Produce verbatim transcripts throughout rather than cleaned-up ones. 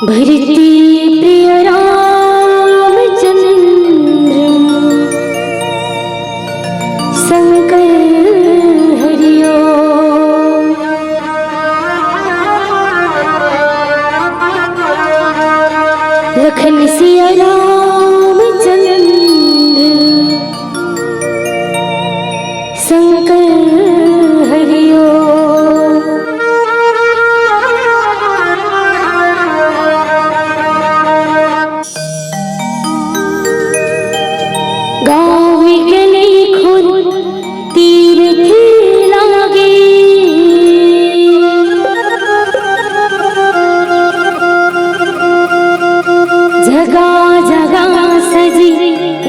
भरती प्रिय रामचंद्र शंकर हरिओ। लखन सिया रामचंद्र शंकर हरिओ। गाँव गली खुर तीरथ लागे, जगा जगा सजी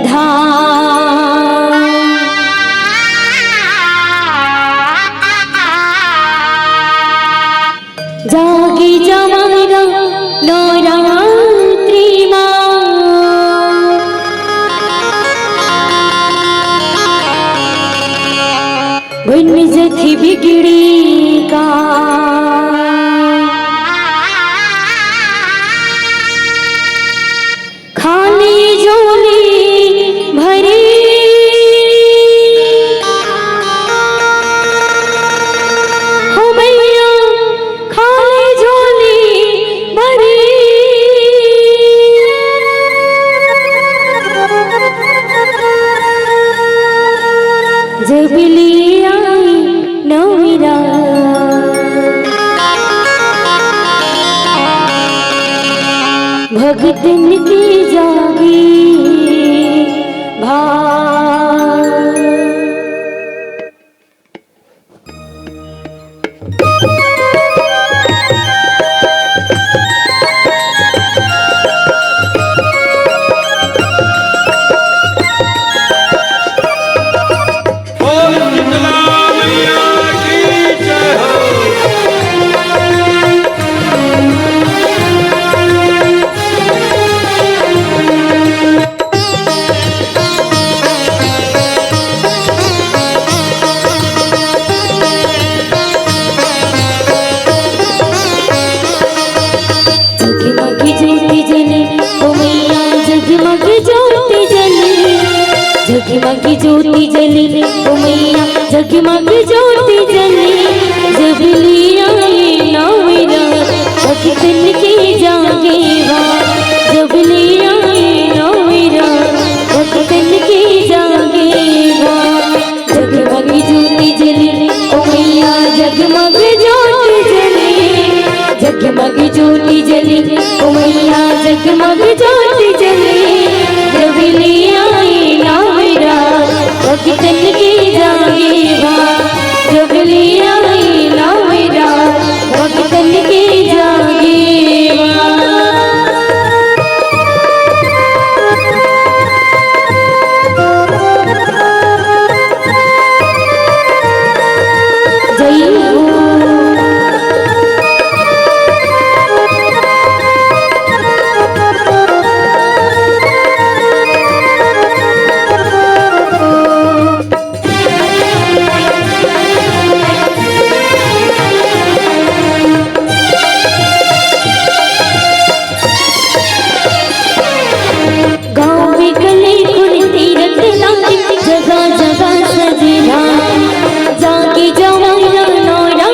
धाम। जागी जमाना नवरात्रि मा, बन जथी बिगड़ी का। खाली झोली भरी हो मैया, खाली झोली भरी। जब ले आई नवमी रात, भगतन के जागे भाग। बोल शीतला मैया की जय हो। जगमग ज्योति जले ओ मैया, जगमग ज्योति जले, जगमग ज्योति जले ओ मैया, जगमग ज्योति जले। जब ले आई नवमी रात, भगतन के जागे भाग। जब ले आई नवमी रात, भगतन के जागे भाग। जगमग ज्योति जले ओ मैया, जगमग ज्योति जले, जगमग ज्योति जले ओ मैया, जगमग ज्योति जले। जब ले आई नवमी रात, भगतन के जागे भाग। जब ले आई नवमी रात, भगतन के जागे भाग। जय हो। गाँव गली खुर तीरथ लागे, जगह जगह सजे धाम। जाके जवाना नौरा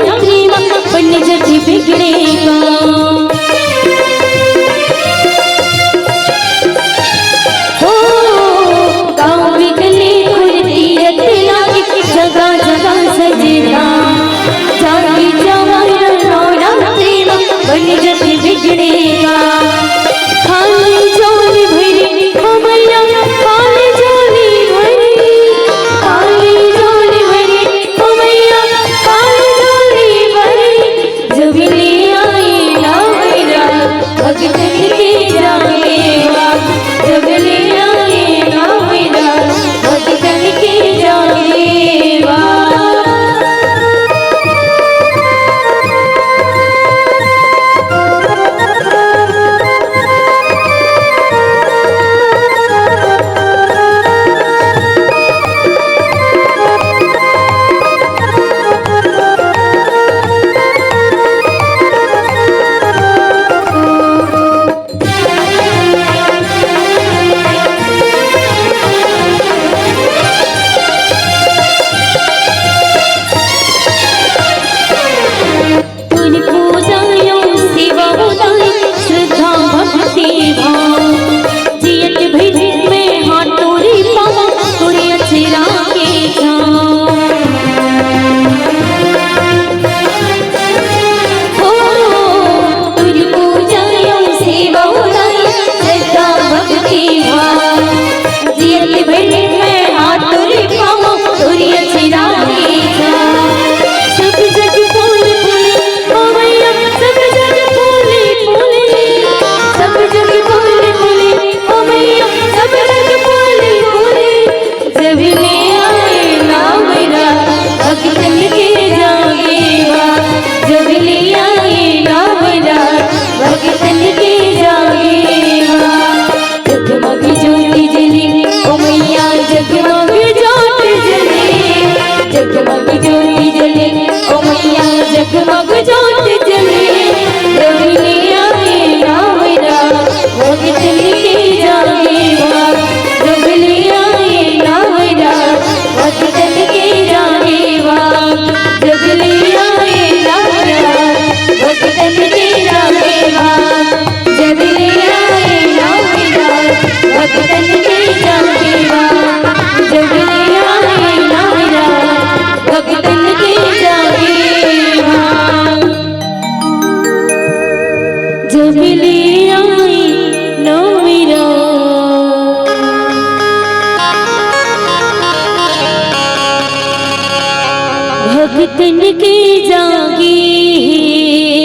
तिनके जागे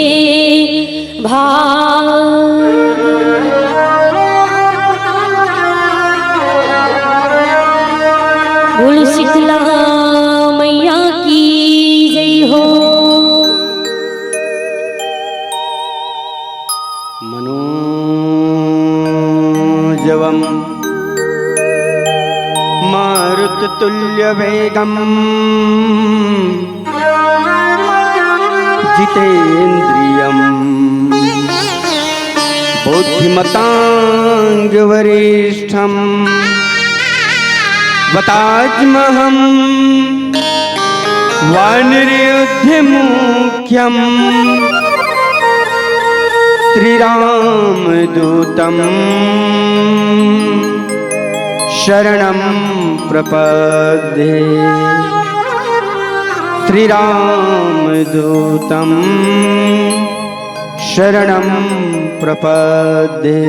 हे भाग। बोल शीतला मैया की जय हो। मनोजवं मारुततुल्यवेगं जितेन्द्रियं बुद्धिमतां वरिष्ठं वातात्महं वानरयूथमुख्यं श्रीरामदूतं शरणं प्रपद्ये। श्रीरामदूतं शरणं प्रपद्ये।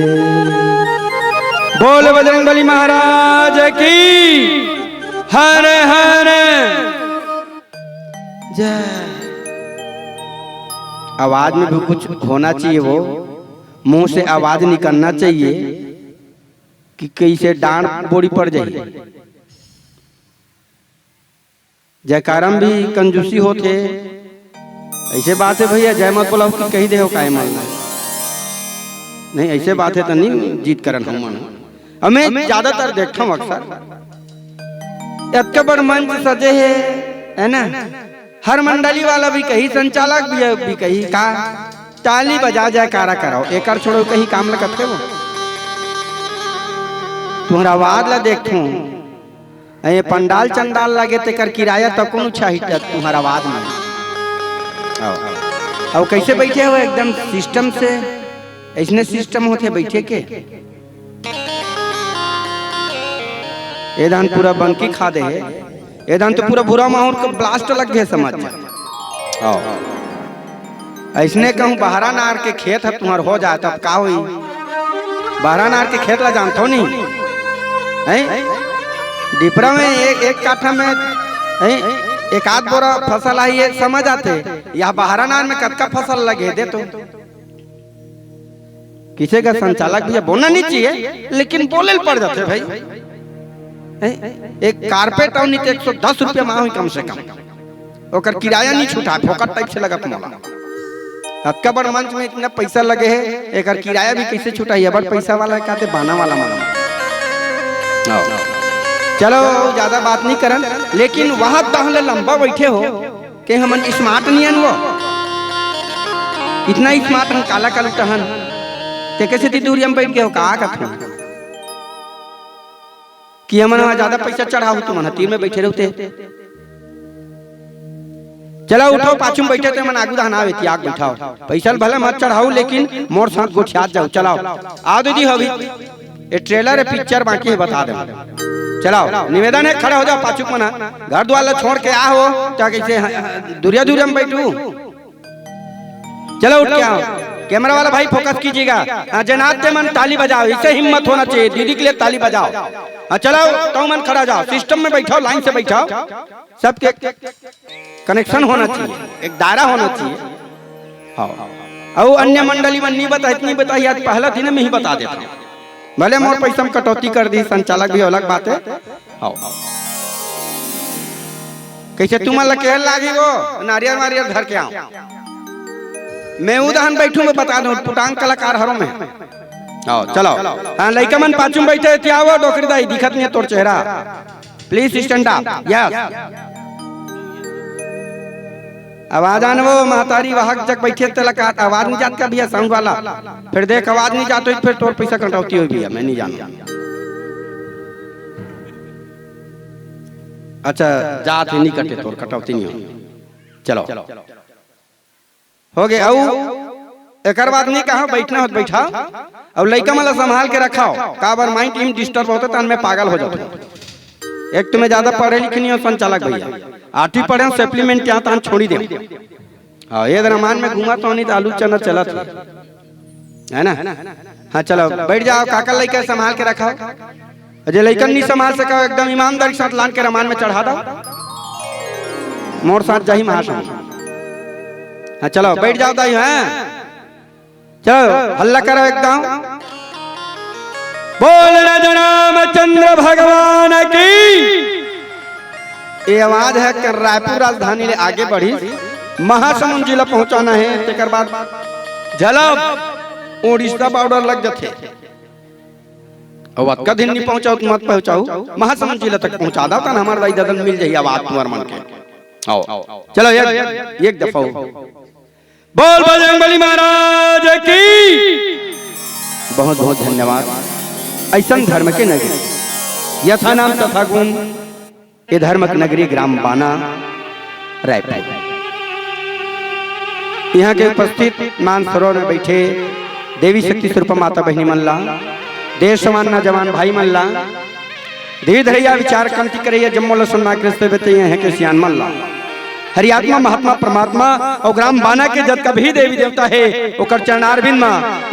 बोल बजरंगबली महाराज की। हर हर जय। आवाज में भी कुछ होना चाहिए, वो मुंह से आवाज निकलना चाहिए कि कइसे डांड बोड़ी पड़ जाए। जयकारा में भी कंजूसी होत हे। ऐसे बात हे भैया, जय मत बोलाव कि कही देहव काय मन। नहीं, ऐसे बात हे त नहीं जीत करन हम मन। हमें ज्यादातर देखथव अक्सर, अतका बड़ मंच सजे हे, है ना? हर मंडली वाला भी कही, संचालक भी, भी कही का ताली बजा जयकारा कराव, एकर छोड़ो कहीं काम ल कथे वो। तुम्हर आवाज ला देखथों, ए पंडाल चंडाल लगे तेकर किराया तको नु छाही तुम्हर आवाज में। आओ। अउ कइसे बइठे हो एकदम सिस्टम से, अइसने सिस्टम होथे बइठे के। ए दान पूरा बनकी खा दे हे, ए दान तो पूरा बुरा माहौल को ब्लास्ट लग गए समझ। आओ। अइसने कहूँ बहरा नार के खेत ह तुम्हर हो जाए तब का होई? बहरा नार के खेत ला जानथो नहीं? हैं? डिपरा में एक, एक काठा में, हैं? एक आध बोरा फसल आई, ये समझ आथे। या बहरा नार में कतका फसल लगे दे तो। किसे का संचालक भैया बोलना नहीं चाहिए, लेकिन बोले ल पड़ जाथे भाई। हैं? एक कारपेट अउ नहीं तो एक सौ दस रुपया मा होई कम से कम। ओकर किराया नहीं छूटा, फोकट टाइप से लगत मोला। अतका बड़ मंच में इतना पैसा लगे हे, एकर किराया भी कइसे छूटा? ये बड़ पैसा वाला का ते बाना वाला मन। आओ। चलो, ज्यादा बात नहीं करन, लेकिन वहां तहले लंबा बइठे हो के हमन स्मार्ट नहीं हन वो। इतना स्मार्ट हन, काला काला टहन। ते कइसे ती दूरिया में बइठ के हो, का कथन? कि हमन ह ज्यादा पैसा चढ़ाहू, तुमन ह तीर में बइठे रहुते। चला उठो, पाछू में बइठे ते मन आगू दहन आवे, तियाग बइठाओ। पैसा ल भले मत चढ़ाहू, लेकिन मोर साथ गोठियात जाओ। चलाओ, आओ दीदी, हो भी। ये ट्रेलर है, पिक्चर बाकी है, बता दे। चलाओ, निवेदन है, खड़े हो जाओ, पाछू के मन ह। घर द्वार ला छोड़ के आ हो, क्या कइसे ह-, ह-, दुरिया दुरिया में बइठू। चलो उठ के आओ, कैमरा वाला भाई फोकस कीजिएगा। हाँ, जनाते मन ताली बजाओ, इसे हिम्मत होना चाहिए। दीदी के लिए ताली बजाओ। हाँ, चलाओ, तो मन खड़ा जाओ, सिस्टम में बैठाओ, लाइन से बैठाओ, सबके कनेक्शन होना चाहिए, एक दायरा होना चाहिए। हाँ, अउ अन्य मंडली मन नहीं बताई, नहीं बताई, आज पहला दिन में ही बता देता हूँ। भले मोर पैसा में कटौती कर दी संचालक भी, अलग बात है। हाँ, कइसे तुमन ल केहर लागी वो? नारियर वारियर धर के आओ। मैं उदहन बैठू, मैं बता दूं, पुटांग कलाकार हरो मैं। आओ, चलो। हाँ, लइका मन पाछू में बैठे, एती आवो, डोकरी दाई, दिखत नहीं है तोर चेहरा। Please stand up। Yes। आवाज आन वो, महतारी वाहक जग बैठे, तेला का आवाज नहीं जात का भैया, साउंड वाला? फिर देख, आवाज नहीं जात हो, फिर तोर पैसा कटौती हो भैया, मैं नहीं जानू। अच्छा, जात हे, नहीं कटे तोर, कटौती नहीं हो। चलो, हो गए। अउ एकर बाद नहीं कहा, बैठना हो त बैठा, अउ लइका मन ला संभाल के रखाओ, काबर माइंड टीम डिस्टर्ब होते, तहन मैं पागल हो जाता। एक तो मैं ज्यादा पढ़े लिखे नहीं हो संचालक भैया, आठवीं पढ़े हो, सप्लीमेंट क्या तहन छोड़ी दे। हाँ, ये रामायण में घूमा तो नहीं तो आलू चना चलत हे। है ना? हाँ, चलो, बैठ जाओ, काका लइका संभाल के रखा। जे लइकन नहीं संभाल सका, एकदम ईमानदारी के साथ लान के रामायण में चढ़ा दो। मोर साथ जाही महासमुंद। हाँ, चलो, बैठ जाओ दाई, हाँ? चलो, हल्ला करो एकदम। बोल राजा रामचंद्र भगवान की। ये आवाज हे कि रायपुर राजधानी ले आगे बढ़िस, महासमुंद जिला पहुंचाना हे, तेकर बाद झलप उड़ीसा border लग जथे। अउ अतका दिन नइ पहुंचाव त मत पहुंचाव, महासमुंद जिला तक पहुंचा दव, तहान हमर दाई ददा ल मिल जाही आवाज तुंहर मन के। आओ, चलो एक, एक दफा। बोल बजरंग बली महाराज की। बहुत बहुत धन्यवाद। अइसन धर्म के नगरी, यथा नाम तथा गुण, ये धर्म के नगरी ग्राम बाना, रायपुर। इहाँ के उपस्थित मान सरोवर में बइठे देवी शक्ति स्वरूपा माता बहिनी मन ला, देश समान नौजवान भाई मन ला, धीर धरइया विचार क्रांति करइया जम्मो ल सुनना कृष्ण बेटे इहाँ के सियान मन ला। हरि आत्मा महात्मा परमात्मा अउ ग्राम बाना के जतका भी देवी देवता हे, ओकर चरणारविंद म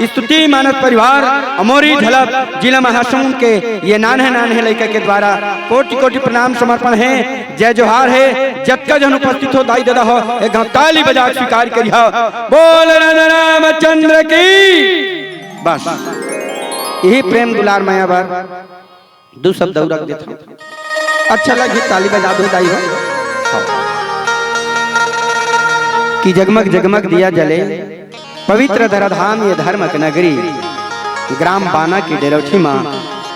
स्तुति मानस परिवार, अमोरी झलक जिला महासमुंद के ये नान्हे नान्हे लइका के द्वारा कोटि कोटि प्रणाम समर्पण हे। जय जोहार हे। जतका झन उपस्थित हो दाई ददा हो, एक घांव ताली बजा के स्वीकार करिहा। बोल राजा रामचंद्र की। बस यही प्रेम दुलार मया बर दू शब्द अउ रख देथंव। अच्छा लगही, ताली बजा दो दाई हो। कि जगमग जगमग दिया जले, पवित्र धराधाम ये धर्म के नगरी, ग्राम बाना के डेरौठी मा,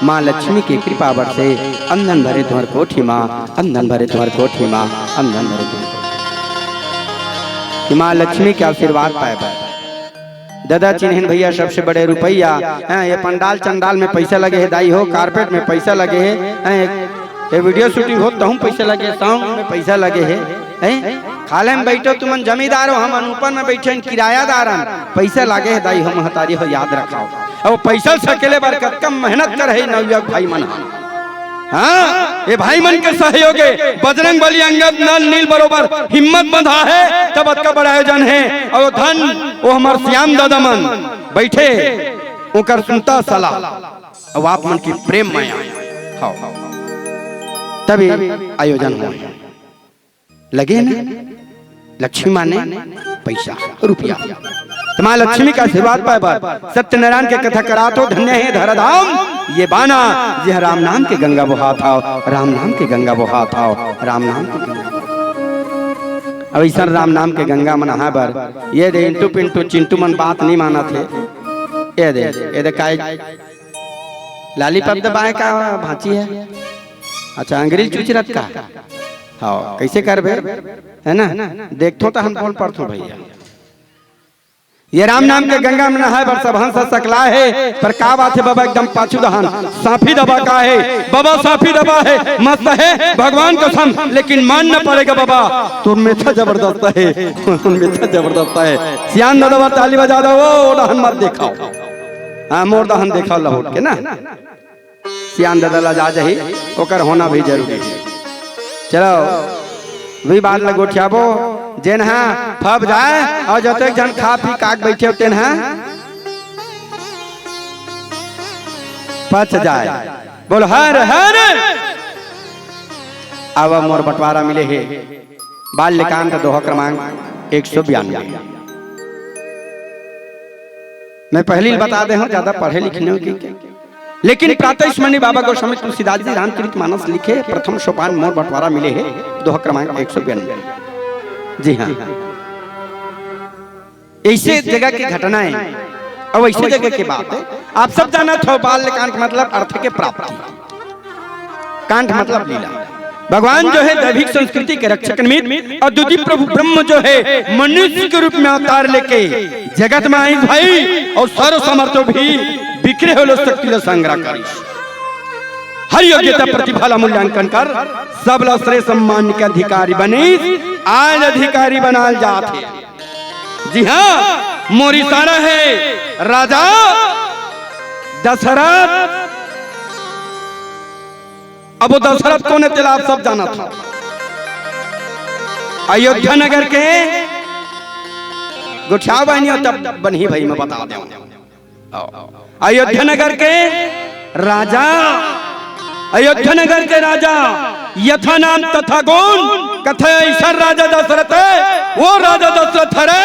माँ लक्ष्मी के कृपा बरसे, अंधन भरे तुंहर कोठी मा, अंधन भरे तुंहर कोठी मा, अंधन भरे तुंहर कोठी। कि माँ लक्ष्मी के आशीर्वाद पाए बर ददा चिन्हिन भइया सबसे बड़े रुपइया, हैं, ये पंडाल चंडाल में पइसा लगे हे दाई हो, carpet में पइसा लगे हे, हैं, ये video shooting होत तहूँ पइसा लगे, sound में पइसा लगे हे, हैं, खाल्हे में बइठो तुमन जमींदार हो, हमन ऊपर में बइठे हन किरायादार हन, पइसा लगे हे दाई हो महतारी हो याद रखव। अउ पइसा ल सकेले बर कतका मेहनत करही नवयुवक भाई मन ह। हाँ, ये भाई मन के सहयोगे बजरंग बली अंगद नल नील बरोबर हिम्मत बंधा हे, तब अतका बड़ा आयोजन हे। अउ धन ओ हमर श्याम ददा मन बइठे, ओकर सुनता सलाह, अउ आप मन के प्रेम मया, हाँ, तभी आयोजन होय। लगे ना? लक्ष्मी माने पइसा, रुपया। त माँ लक्ष्मी के आशीर्वाद पाए बर सत्यनारायण के कथा करात हो, धन्य हे धराधाम ये बाना, जिहाँ राम नाम के गंगा बोहात हव, राम नाम के गंगा बोहात हव, राम नाम के गंगा। अब अइसन राम नाम के गंगा म नहाए बर ये दे इंटू पिंटू चिंटू मन बात नइ मानत हे। ये दे, ये दे काय lollipop दबाए का भांची हे? अच्छा, अंगरी चुचरत का? हाँ, कइसे करबे? हे ना? देखथों त हम बोल परथों भइया। ये राम नाम के गंगा म नहाए बर सबहन स सकलाए हे, पर का बात हे बबा, एकदम पाछू डहन सांफी दबा का हे, बबा सांफी दबा हे, मस्त हे, भगवान कसम, लेकिन मान न पड़ेगा बबा, तोर मेछा जबरदस्त हे, तोर मेछा जबरदस्त हे। सियान ददा बर ताली बजा दव, ओ डहन मत देखाव। हाँ, मोर डहन देखाव लहुट के ना। सियान ददा लजा जाही, ओकर होना भी जरूरी हे। चलो, भी बात ल गोठियाबो, जेन हा फब जाए अउ जतेक झन खा पी काक बइठे हो, तेन हा पच जाए। बोल हर हर। अब मोर बंटवारा मिले हे, बाल्यकांड दोहा क्रमांक एक सौ बयानवे। मैं पहले ही बता दे हूँ, ज्यादा पढ़े लिखे नहीं हो कि लेकिन प्रातः स्मरणीय बाबा गोस्वामी तुलसीदास जी रामचरित मानस लिखे, प्रथम सोपान मोर बंटवारा मिले हे, दोहा क्रमांक एक सौ बयानवे। जी हाँ, अइसे जगह के घटना हे अउ अइसे जगह के बात हे। आप सब जानत हो, बाल्यकांड मतलब अर्थ के प्राप्ति। कांड मतलब लीला। भगवान जो हे दैविक संस्कृति के रक्षक निमित्त अउ दूती प्रभु ब्रह्म जो हे मनुष्य के रूप में अवतार लेके जगत में आइस भाई, अउ सर्व समर्थ भी बिखरे होय शक्ति ला संग्रह करिस। हर योग्यता प्रतिभा ला मूल्यांकन कर, सबला श्रेय सम्मान के अधिकारी बनिस, आज अधिकारी बनाल जात हे। जी हाँ, मोर इशारा हे राजा दशरथ। अब वो दशरथ कोन हे, तेला आप सब जानत हो। अयोध्या नगर के गोठियाव बहिनी हो, तब बनही भाई, मैं बता देवं। अयोध्या नगर के राजा, अयोध्या नगर के राजा यथा नाम तथा गुण, कथे अइसन राजा दशरथ हे, वो राजा दशरथ हरे,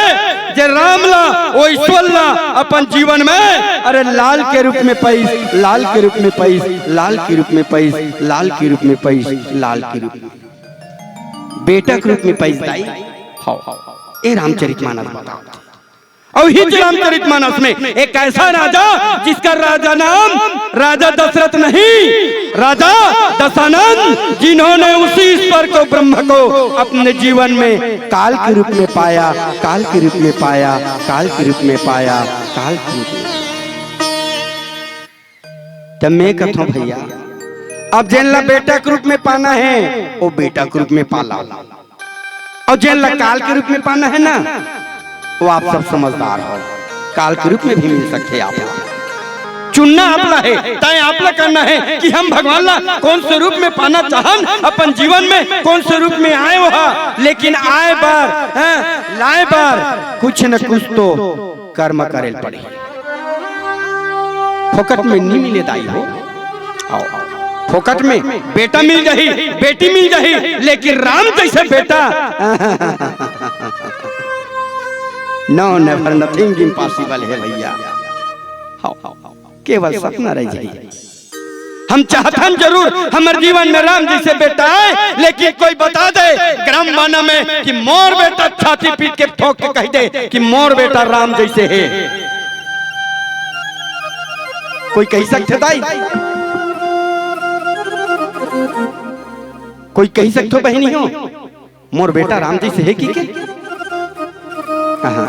जे राम ला, वो ईश्वर ला अपन जीवन में, अरे लाल के रूप में पाइस, लाल के रूप में पाइस, लाल के रूप में पाइस, लाल के रूप में पाइस, लाल के रूप में, बेटा के रूप में पाइस दाई। हव, ए रामचरित मानस बतावत हे। और इस रामचरित मानस में एक ऐसा राजा, जिसका राजा नाम राजा दशरथ नहीं, राजा दशानन, जिन्होंने उसी ईश्वर को, ब्रह्म को अपने जीवन में काल के रूप में पाया, काल के रूप में पाया, काल के रूप में पाया, काल के रूप में। त मैं कथों भैया, अब जेन ला बेटा के रूप में पाना हे, वो बेटा के रूप में पा ला, और जेन ला काल के रूप में पाना हे ना, वो आप सब समझदार हो, काल के रूप में भी मिल सकथे आप ला। चुनना आप ला हे, तय आप ला करना हे कि हम भगवान ला कौन से रूप में पाना चाहन, अपन जीवन में कौन से रूप में आए वहा, लेकिन आए बर, हैं, लाए बर कुछ न कुछ तो कर्म करे ल पड़ही। फोकट में नी मिले दाई हो। आओ, फोकट में बेटा मिल जाही, बेटी मिल जाही, लेकिन राम जैसे बेटा, no, never, nothing impossible हे भैया। हव, केवल सपना रह जाही। हम चाहथन जरूर हमर जीवन में राम जैसे बेटा आए, लेकिन कोई बता दे ग्राम बाना में कि मोर बेटा, छाती पीट के ठोक के कह दे कि मोर बेटा राम जैसे हे। कोई कही सकथे दाई? कोई कही सकथो बहिनी हो? मोर बेटा राम जैसे हे कि के? हाँ।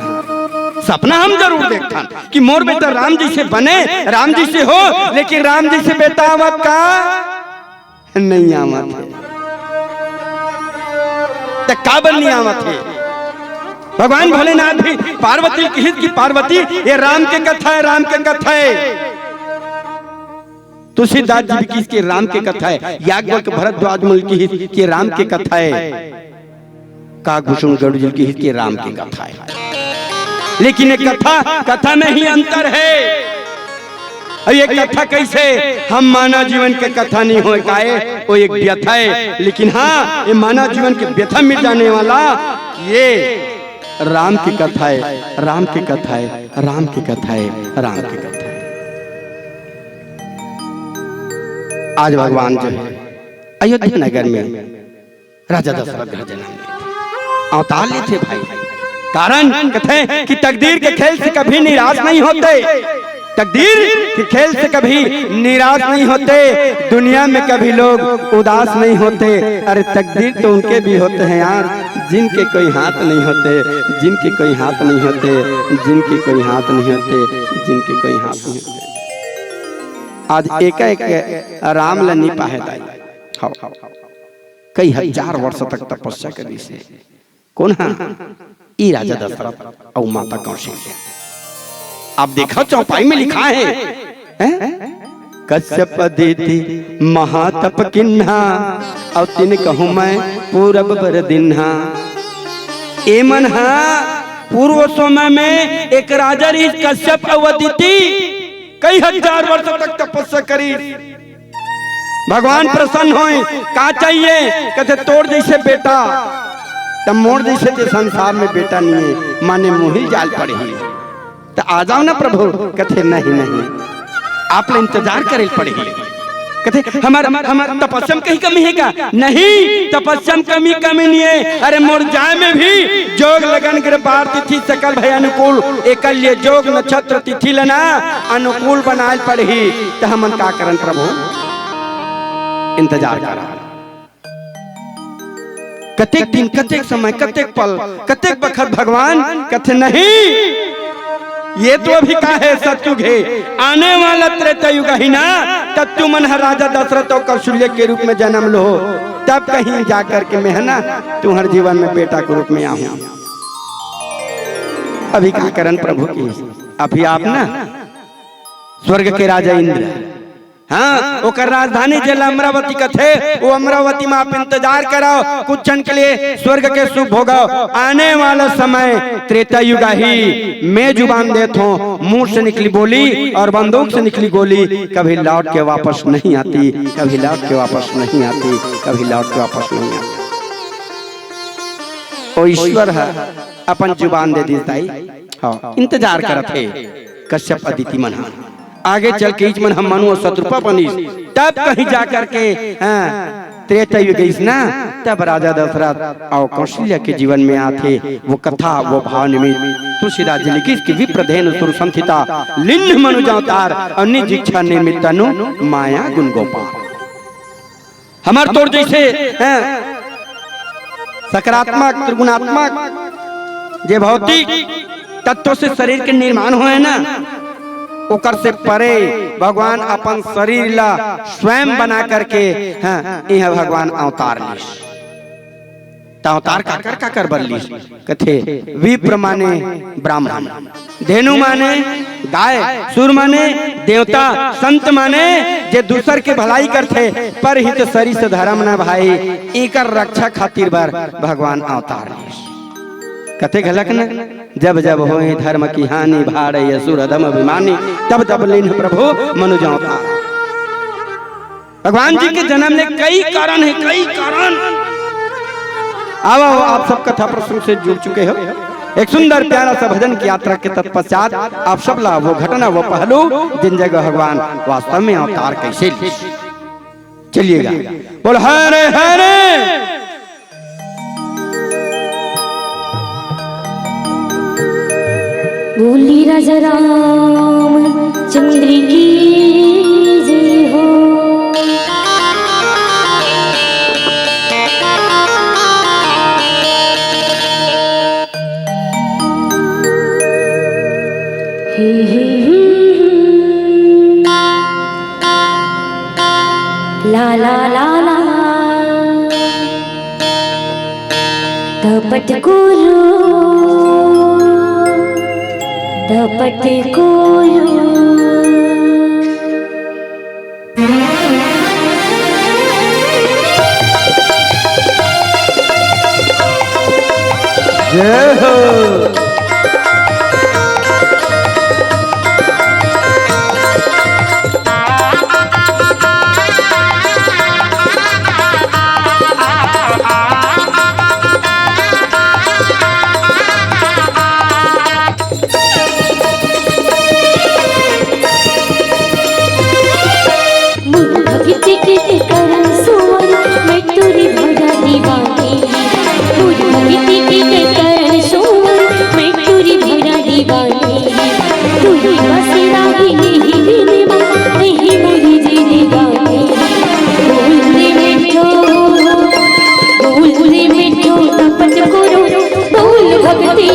सपना हम जरूर देखथन कि मोर बेटा राम जैसे बने, राम जैसे हो, लेकिन राम जैसे बेटा आवत का? नहीं आवत हे। त काबर नहीं आवत हे? भगवान भोलेनाथ भी पार्वती ल किहिस कि पार्वती, ये राम के कथा हे, राम के कथा हे। तुलसीदास जी भी किहिस कि राम के कथा हे, याज्ञवल्क्य भरद्वाज मुनि किहिस कि राम के कथा हे, काकभूषण गरुड़ जी किहिस कि राम के कथा हे। लेकिन ये कथा, कथा में ही अंतर हे। अउ ये कथा कइसे? हम मानव जीवन के कथा नहीं होय काये, वो एक व्यथा हे। लेकिन हाँ, ये मानव जीवन के व्यथा मिट जाने वाला ये राम की कथा हे, राम की कथा हे, राम की कथा हे, राम की कथा हे। आज भगवान जो हे अयोध्या नगर में राजा दशरथ घर जनम लेथे, अवतार लेथे भाई। कारण कथे कि तकदीर के खेल से कभी निराश नहीं होते, तकदीर के खेल से कभी निराश नहीं होते, दुनिया में कभी लोग उदास नहीं होते। अरे तकदीर तो उनके भी होते हैं यार, जिनके कोई हाथ नहीं होते, जिनके कोई हाथ नहीं होते, जिनके कोई हाथ नहीं होते, जिनके कोई हाथ नहीं होते। आज एकाएक राम ल नी पाहे दाई। हव, कई हजार वर्ष तक तपस्या करिस हे। कोन हा? ई राजा दशरथ अउ माता कौशल्या। आप देखव, चौपाई में लिखा हे, हैं? कश्यप अदिति महातप किन्हा, अउ तिनकहु मय पूरब बर दिन्हा। ए मन हा पूर्व समय में एक राजा रहिस कश्यप अउ अदिति, कई हजार वर्ष तक तपस्या करिस। भगवान प्रसन्न होय, का चाहिए? कथे, "तोर जैसे बेटा, त मोर जैसे ते संसार में बेटा नहीं हे, माने मोहिल जाल पड़ही।" त आ जाव ना प्रभु। कथे, "नहीं, नहीं, आप ल इंतजार करे ल पड़ही।" कथे, "हमर, हमर तपस्या में कहीं कमी हे का?" "नहीं, तपस्या में कमी, कमी नहीं हे। अरे मोर जाय में भी जोग लगन गिर बार तिथि सकल भय अनुकूल, एकर लिए जोग नक्षत्र तिथि ल ना अनुकूल बनाय ल पड़ही।" त हमन का करन प्रभु? इंतजार करा। कतेक दिन, कतेक समय, कतेक पल, कतेक बखत भगवान कथे, "नहीं, ये तो अभी का हे, सतयुग हे, आने वाला त्रेता युग ही ना, तब तुमन ह राजा दशरथ अउ कौशल्या के रूप में जनम लो, तब कहीं जा करके मैं ह ना तुम्हर जीवन में बेटा के रूप में आहूं।" अभी का करन प्रभु की, अभी आप ना स्वर्ग के राजा इंद्र, हाँ, ओकर राजधानी जेला अमरावती कथे, वो अमरावती में आप इंतजार करव, कुछ क्षण के लिए स्वर्ग के सुख भोगव। आने वाला समय त्रेता युग आही, मैं जुबान देत हूँ, मुंह से निकली बोली और बंदूक से निकली गोली कभी लौट के वापस नहीं आती, कभी लौट के वापस नहीं आती, कभी लौट के वापस नहीं आती। ओ ईश्वर ह अपन जुबान दे दिस दाई। हाँ, इंतजार करत हे कश्यप अदिति मन ह। आगे चल के इच मन ह मनु अउ शतरूपा बनिस, तब कहीं जा करके, हाँ, त्रेता युग गइस ना, तब राजा दशरथ अउ कौशल्या के जीवन में आथे। वो कथा, वो भाव निमित्त तुलसीदास जी लिखिस कि विप्र धेनु सुर संथिता, लिन्ह मनुज अवतार, अउ निज इच्छा निर्मित तनु, माया गुण गोपाल। हमर तोर जैसे, हैं, सकारात्मक, त्रिगुणात्मक, जे भौतिक तत्व से शरीर के निर्माण होए ना, ओकर से परे भगवान अपन शरीर ला स्वयं बना करके, हैं, इहाँ भगवान अवतार लीस। त अवतार काकर काकर बर लीस? कथे, विप्र माने ब्राह्मण, धेनु माने गाय, सुर माने देवता, संत माने जे दूसर के भलाई करथे, परहित सरिस धरम न भाई, एकर रक्षा खातिर बर भगवान अवतार लीस। कथे घलक न, जब जब होए धर्म की हानि, भाड़े असुर अधम अभिमानी, तब तब लीन्ह प्रभु मनुज अवतार। भगवान जी के जन्म ले कई कारण हे, कई कारण। आओ, आओ, आप सब कथा प्रसंग से जुड़ चुके हो। एक सुंदर प्यारा सा भजन की यात्रा के तत्पश्चात आप सब ला वो घटना, वो पहलू, जिन जगह भगवान वास्तव में अवतार कैसे लीस। चलिएगा, बोल हरे हरे। बोली राजा रामचंद्र की जय हो। हे, हे, हे, हे। ला, ला, ला, ला। तपट कुरु, तपट कुरु। जय हो। मोर भक्ति के करन सुवर, मैं तोरी भरा दीवानी। मोर भक्ति के करन सुवर, मैं तोरी भरा दीवानी। तू ही बसेरा ही नहीं बिनवा, नहीं मोरी जिंदगानी। बोल रे मिठो, बोल रे मिठो, तपत करो, बोल भक्ति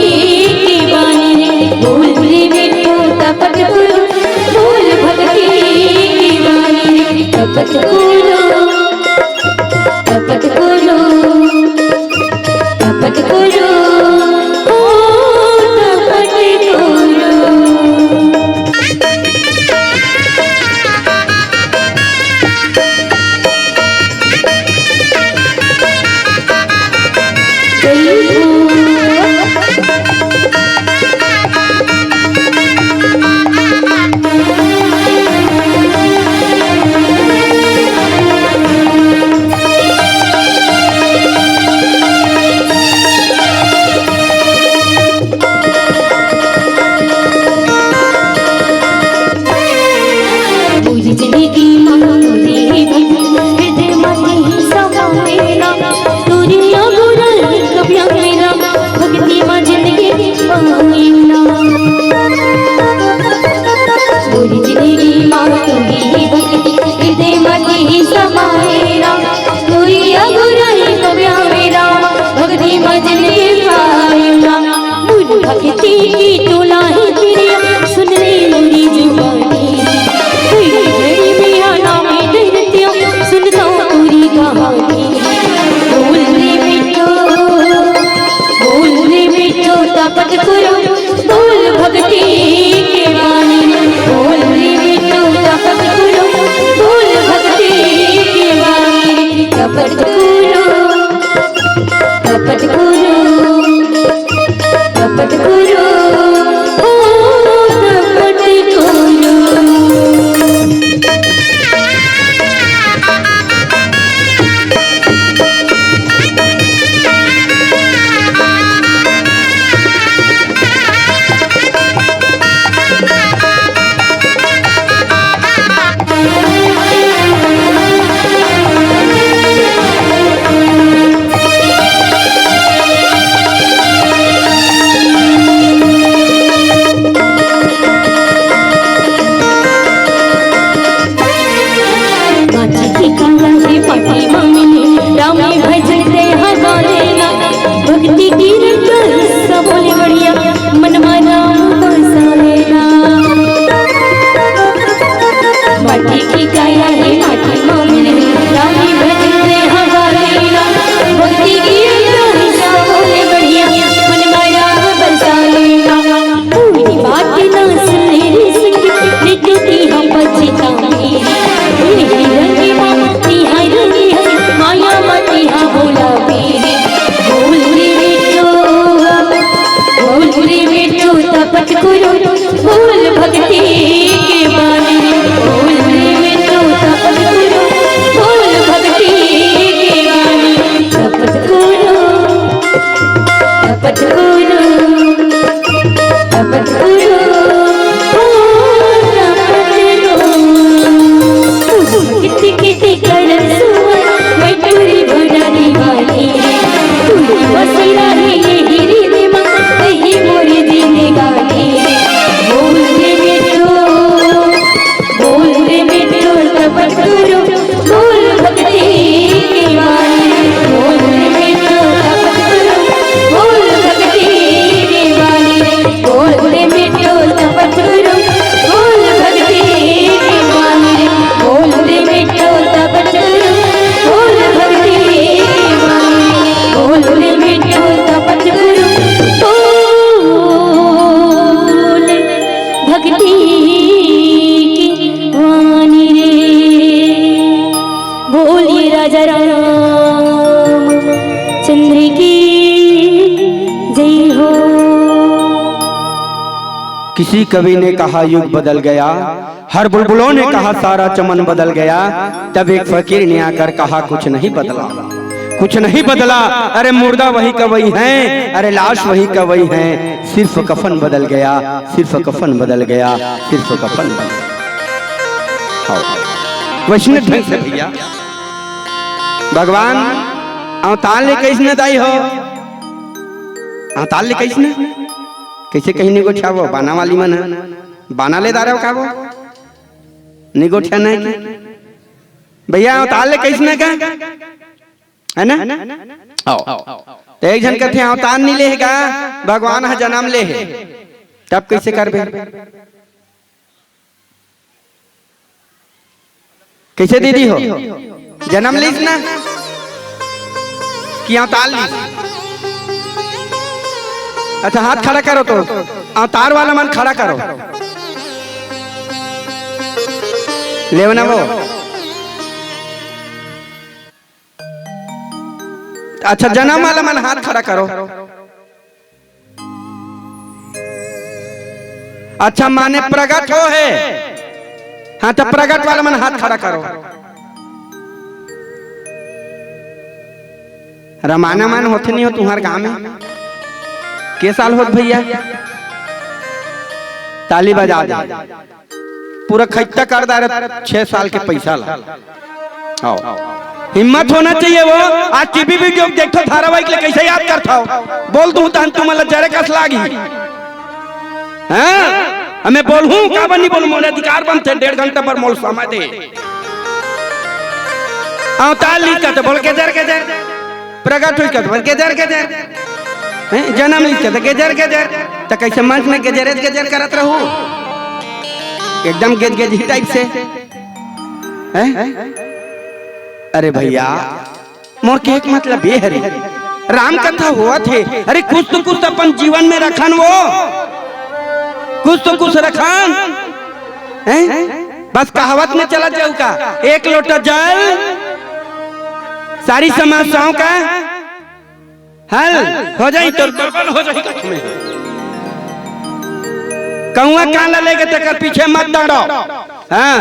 की बानी रे। बोल रे मिठो, तपत करो, बोल भक्ति की बानी रे। तपत करो, तपत करो, तपत करो, ओ तपत करो। मोरी जिंदगी मा तोरी ही भक्ति, हृदय मा तोरी समाएला। तोरी अगुरई कबिया मेरा, भक्ति मा जिंदगी पाएला। मोरी जिंदगी मा तोरी ही भक्ति, हृदय मा तोरी समाएला। तोरी अगुरई कबिया मेरा, भक्ति मा जिंदगी पाएला। मोर भक्ति के तोला हे पिरिया, सुन ले मोरी जुबानी। कोई घड़ी में आना मैं डरतिया, सुनता तोरी कहानी। बोल रे मिठो, बोल रे मिठो, तपत करो, बोल भक्ति के बानी। बोल रे मिठो, तपत करो, बोल भक्ति के बानी। तपत करो, तपत करो, तपत करो, ओ करो, बोल भक्ति के बानी, बोल रे मिट्ठू तपत करो, बोल भक्ति के बानी, तपत करो, तपत करो, तपत करो, बोल तपत करो। कित कित करत सुवन, मैं टूरी भुजानी वाली रे। तू बसी रही ये हिरी में माँ, कहीं मोरी जिंदगानी रे। बोल रे मिट्ठू, बोल रे मिट्ठू, तपत करो, बोल भक्ति के वाणी। बोल रे मिट्ठू, तपत करो, बोल भक्ति के वाणी। बोल रे मिट्ठू, तपत करो, बोल भक्ति के वाणी। बोल रे मिट्ठू, तपत करो, बोल भक्ति के वाणी। बोल रे मिट्ठू, तपत करो, बोल भक्ति की वाणी रे। बोलिए राजा राम चंद्र की जय हो। किसी कवि ने कहा युग बदल गया, हर बुलबुलों ने कहा सारा चमन बदल गया। तब एक फकीर ने आकर कहा कुछ नहीं बदला, कुछ नहीं बदला। अरे मुर्दा वही का वही है, अरे लाश वही का वही है, सिर्फ कफन बदल गया, सिर्फ कफन बदल गया, सिर्फ कफन बदल गया। हाँ। वैष्णव ढंग से भैया भगवान अवतार ले कइसने दाई हो, अवतार ले कइसने, कइसे कहीं निगोठियावो बाना वाली मन ह, बाना ले दारव का वो निगोठिया नहीं कि भैया अवतार ले कइसने का, है ना? आओ। तो एक झन कथे अवतार नहीं लेगा, भगवान ह जन्म ले हे, तब कइसे करबे? कइसे दीदी हो? जन्म लीस ना कि अवतार लीस? अच्छा, हाथ खड़ा करो तो, अवतार वाला मन खड़ा करो। लेव ना वो। अच्छा, जन्म वाला मन हाथ खड़ा करो। अच्छा, माने प्रगट हो हे। हाँ, तो प्रगट वाला मन हाथ खड़ा करो। रमाना मन होथे नहीं हो तुम्हार गांव में? के साल होत भैया? ताली बजा दे। पूरा खैता कर डारे छह साल के पैसा ला। आओ। हिम्मत होना चाहिए वो। आज टीवी वीडियो देखथो, धारावाहिक ले कइसे याद करथो? बोल दूं तहन तुमन ला जरे कस लागी। हाँ? हमें बोलहूं, काबर नहीं बोलहूं, मोर अधिकार बनथे, डेढ़ घंटा बर मोर समय दे। अवतार लीस कथे बोल गेजर गेजर, प्रगट होइस कथे बोल गेजर गेजर, हैं? जन्म लीस कथे गेजर गेजर, त कइसे मंच में गेजरे गेजर करत रहू? एकदम गेज गेज ही टाइप से, हैं? अरे भैया, मोर कहे के मतलब ये हरे, राम कथा होवत हे, अरे कुछ तो कुछ अपन जीवन में रखन वो, कुछ तो कुछ रखन, हैं? बस कहावत में चला जाऊ का, एक लोटा जल सारी समस्याओं का हल हो जाई, तोर बर्बाद हो जाई। कौआ कान ला लेके तेकर पीछे मत दौड़ो। हाँ,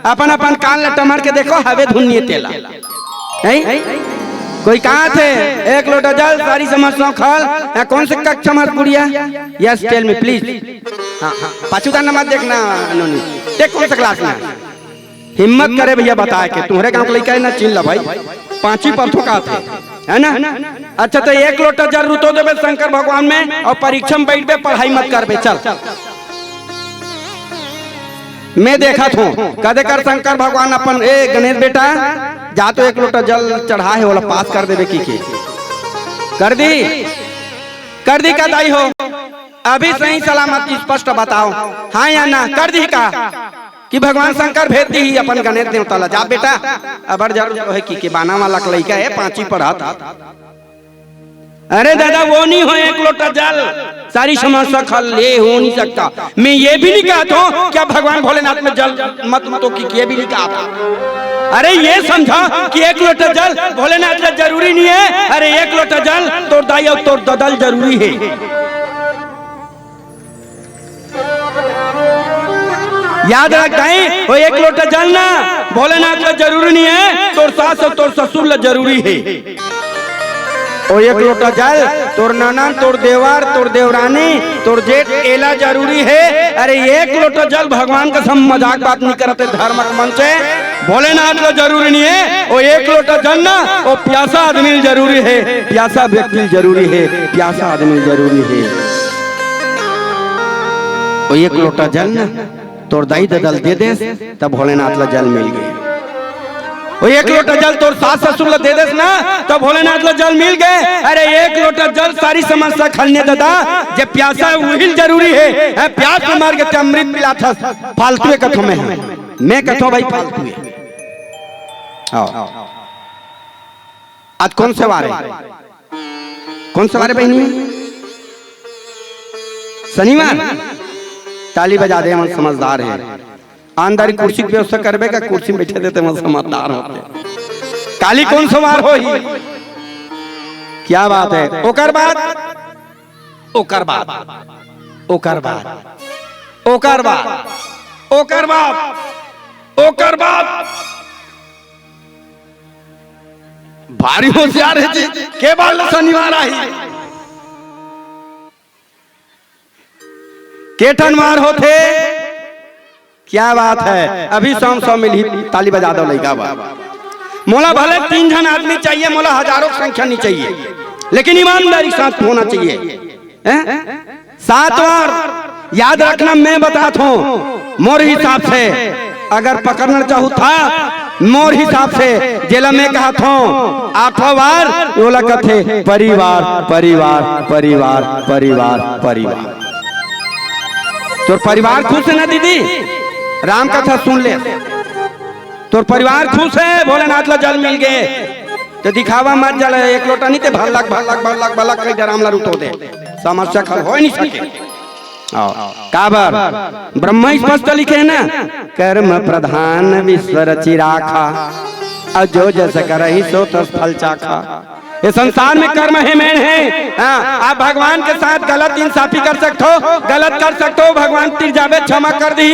अपन अपन कान ला टमर के देखो, हवे धुन नहीं तेला। हैं? कोई कहा थे एक लोटा जल सारी समस्याओं का हल? हाँ, कौन से कक्षा में गुड़िया? Yes, tell me please। हाँ, हाँ, पाछू दाना मत देखना, नोनी। देख कौन सा क्लास में है। हिम्मत करे भैया बताए के, तुम्हरे गांव के लइका है ना, चिन ला भाई, पांचवी पढ़थो का थे, है ना? अच्छा, तो एक लोटा जल रुतो देबे शंकर भगवान में और परीक्षा में बैठबे, पढ़ाई मत करबे, चल। मैं देखत हूँ, कदे कर शंकर भगवान अपन, "ए गणेश बेटा, जा तो एक लोटा जल चढ़ा है, ओला पास कर देबे," की, की कर दी, कर दी का दाई हो? अभी सही सलामत स्पष्ट बताओ, हाँ या ना, कर दी का? कि भगवान शंकर भेज दी ही अपन गणेश देवता ला, "जा बेटा, अबर जरूर है कि, कि बाना वाला के लइका है, पांचवी पढ़त।" अरे दादा, वो नहीं हो एक लोटा जल, सारी समस्या खल ले हो नहीं सकता। मैं ये भी नहीं कहता हूँ कि आप भगवान भोलेनाथ में जल मत, मत हो कि, कि ये भी नहीं कहा। अरे ये समझा कि एक लोटा जल भोलेनाथ का जरूरी नहीं है। अरे एक लोटा जल तोर दाई और तोर ददल जरूरी है। याद रख दाई, वो एक लोटा जल ना भोलेनाथ ला जरूरी नहीं है, तोर सास और तोर ससुर ला जरूरी है। वो एक लोटा जल तोर ननद, तोर देवर, तोर देवरानी, तोर जेठ, एला जरूरी है। अरे, एक लोटा जल, भगवान कसम, मजाक बात नहीं करत हे, धर्म के मन से, भोलेनाथ ला जरूरी नहीं है। वो एक लोटा जल ना, वो प्यासा आदमी ला जरूरी है, प्यासा व्यक्ति ला जरूरी है, प्यासा आदमी ला जरूरी है। वो एक लोटा जल ना तोर दाई ददा ल दे देस, तब भोलेनाथ ला जल मिल गे। वो एक लोटा जल तोर सास ससुर ला दे देस ना, तब भोलेनाथ ला जल मिल गे। अरे, एक लोटा जल सारी समस्या खलने ददा, जे प्यासा है, उही ल जरूरी है। है, प्यास में मर गे ते अमृत पिलाथस, फालतू कथो मैं, मैं कथो भाई, फालतू है। आओ। आज कौन से वार है? कौन से वार है बहिनी? शनिवार। ताली बजा दे, हमन समझदार है। आनदारी कुर्सी के व्यवस्था करबे का? कुर्सी में बैठे देते, हमन समझदार होते। काली कौन से वार होही? क्या बात है। ओकर बाद, ओकर बाद, ओकर बाद, ओकर बाद, ओकर बाद, ओकर बाद भारी होशियार है जी, के बार ले शनिवार आही? के ठन वार होथे? क्या बात है, अभी सौ सौ मिलही, ताली बजा दो लइका बा। मोला भले तीन झन आदमी चाहिए, मोला हजारों की संख्या नहीं चाहिए, लेकिन ईमानदारी के साथ होना चाहिए। हैं? सात वार याद रखना, मैं बतात हूँ, मोर हिसाब से अगर पकड़ना चाहू था, मोर हिसाब से जेला मैं कहत हूँ, आठवां वार ओला कथे परिवार, परिवार, परिवार, परिवार, परिवार। तोर परिवार खुश है ना दीदी? राम कथा सुन ले, तोर परिवार खुश है, भोलेनाथ ला जल मिल गे। तो दिखावा मत जल, एक लोटा नहीं ते भरलक, भरलक, भरलक, भरलक कई डराम ला रुतो दे। समस्या खल हो नहीं सके। आओ। काबर? ब्रह्मा स्पष्ट लिखे है ना, "कर्म प्रधान विश्व रचि राखा, और जो जस करही सो तस फल चाखा।" ये संसार में कर्म हे main है। हाँ, आप भगवान के साथ गलत इंसाफी कर सकते हो, गलत कर सकते हो, भगवान तिर जाबे क्षमा कर दी।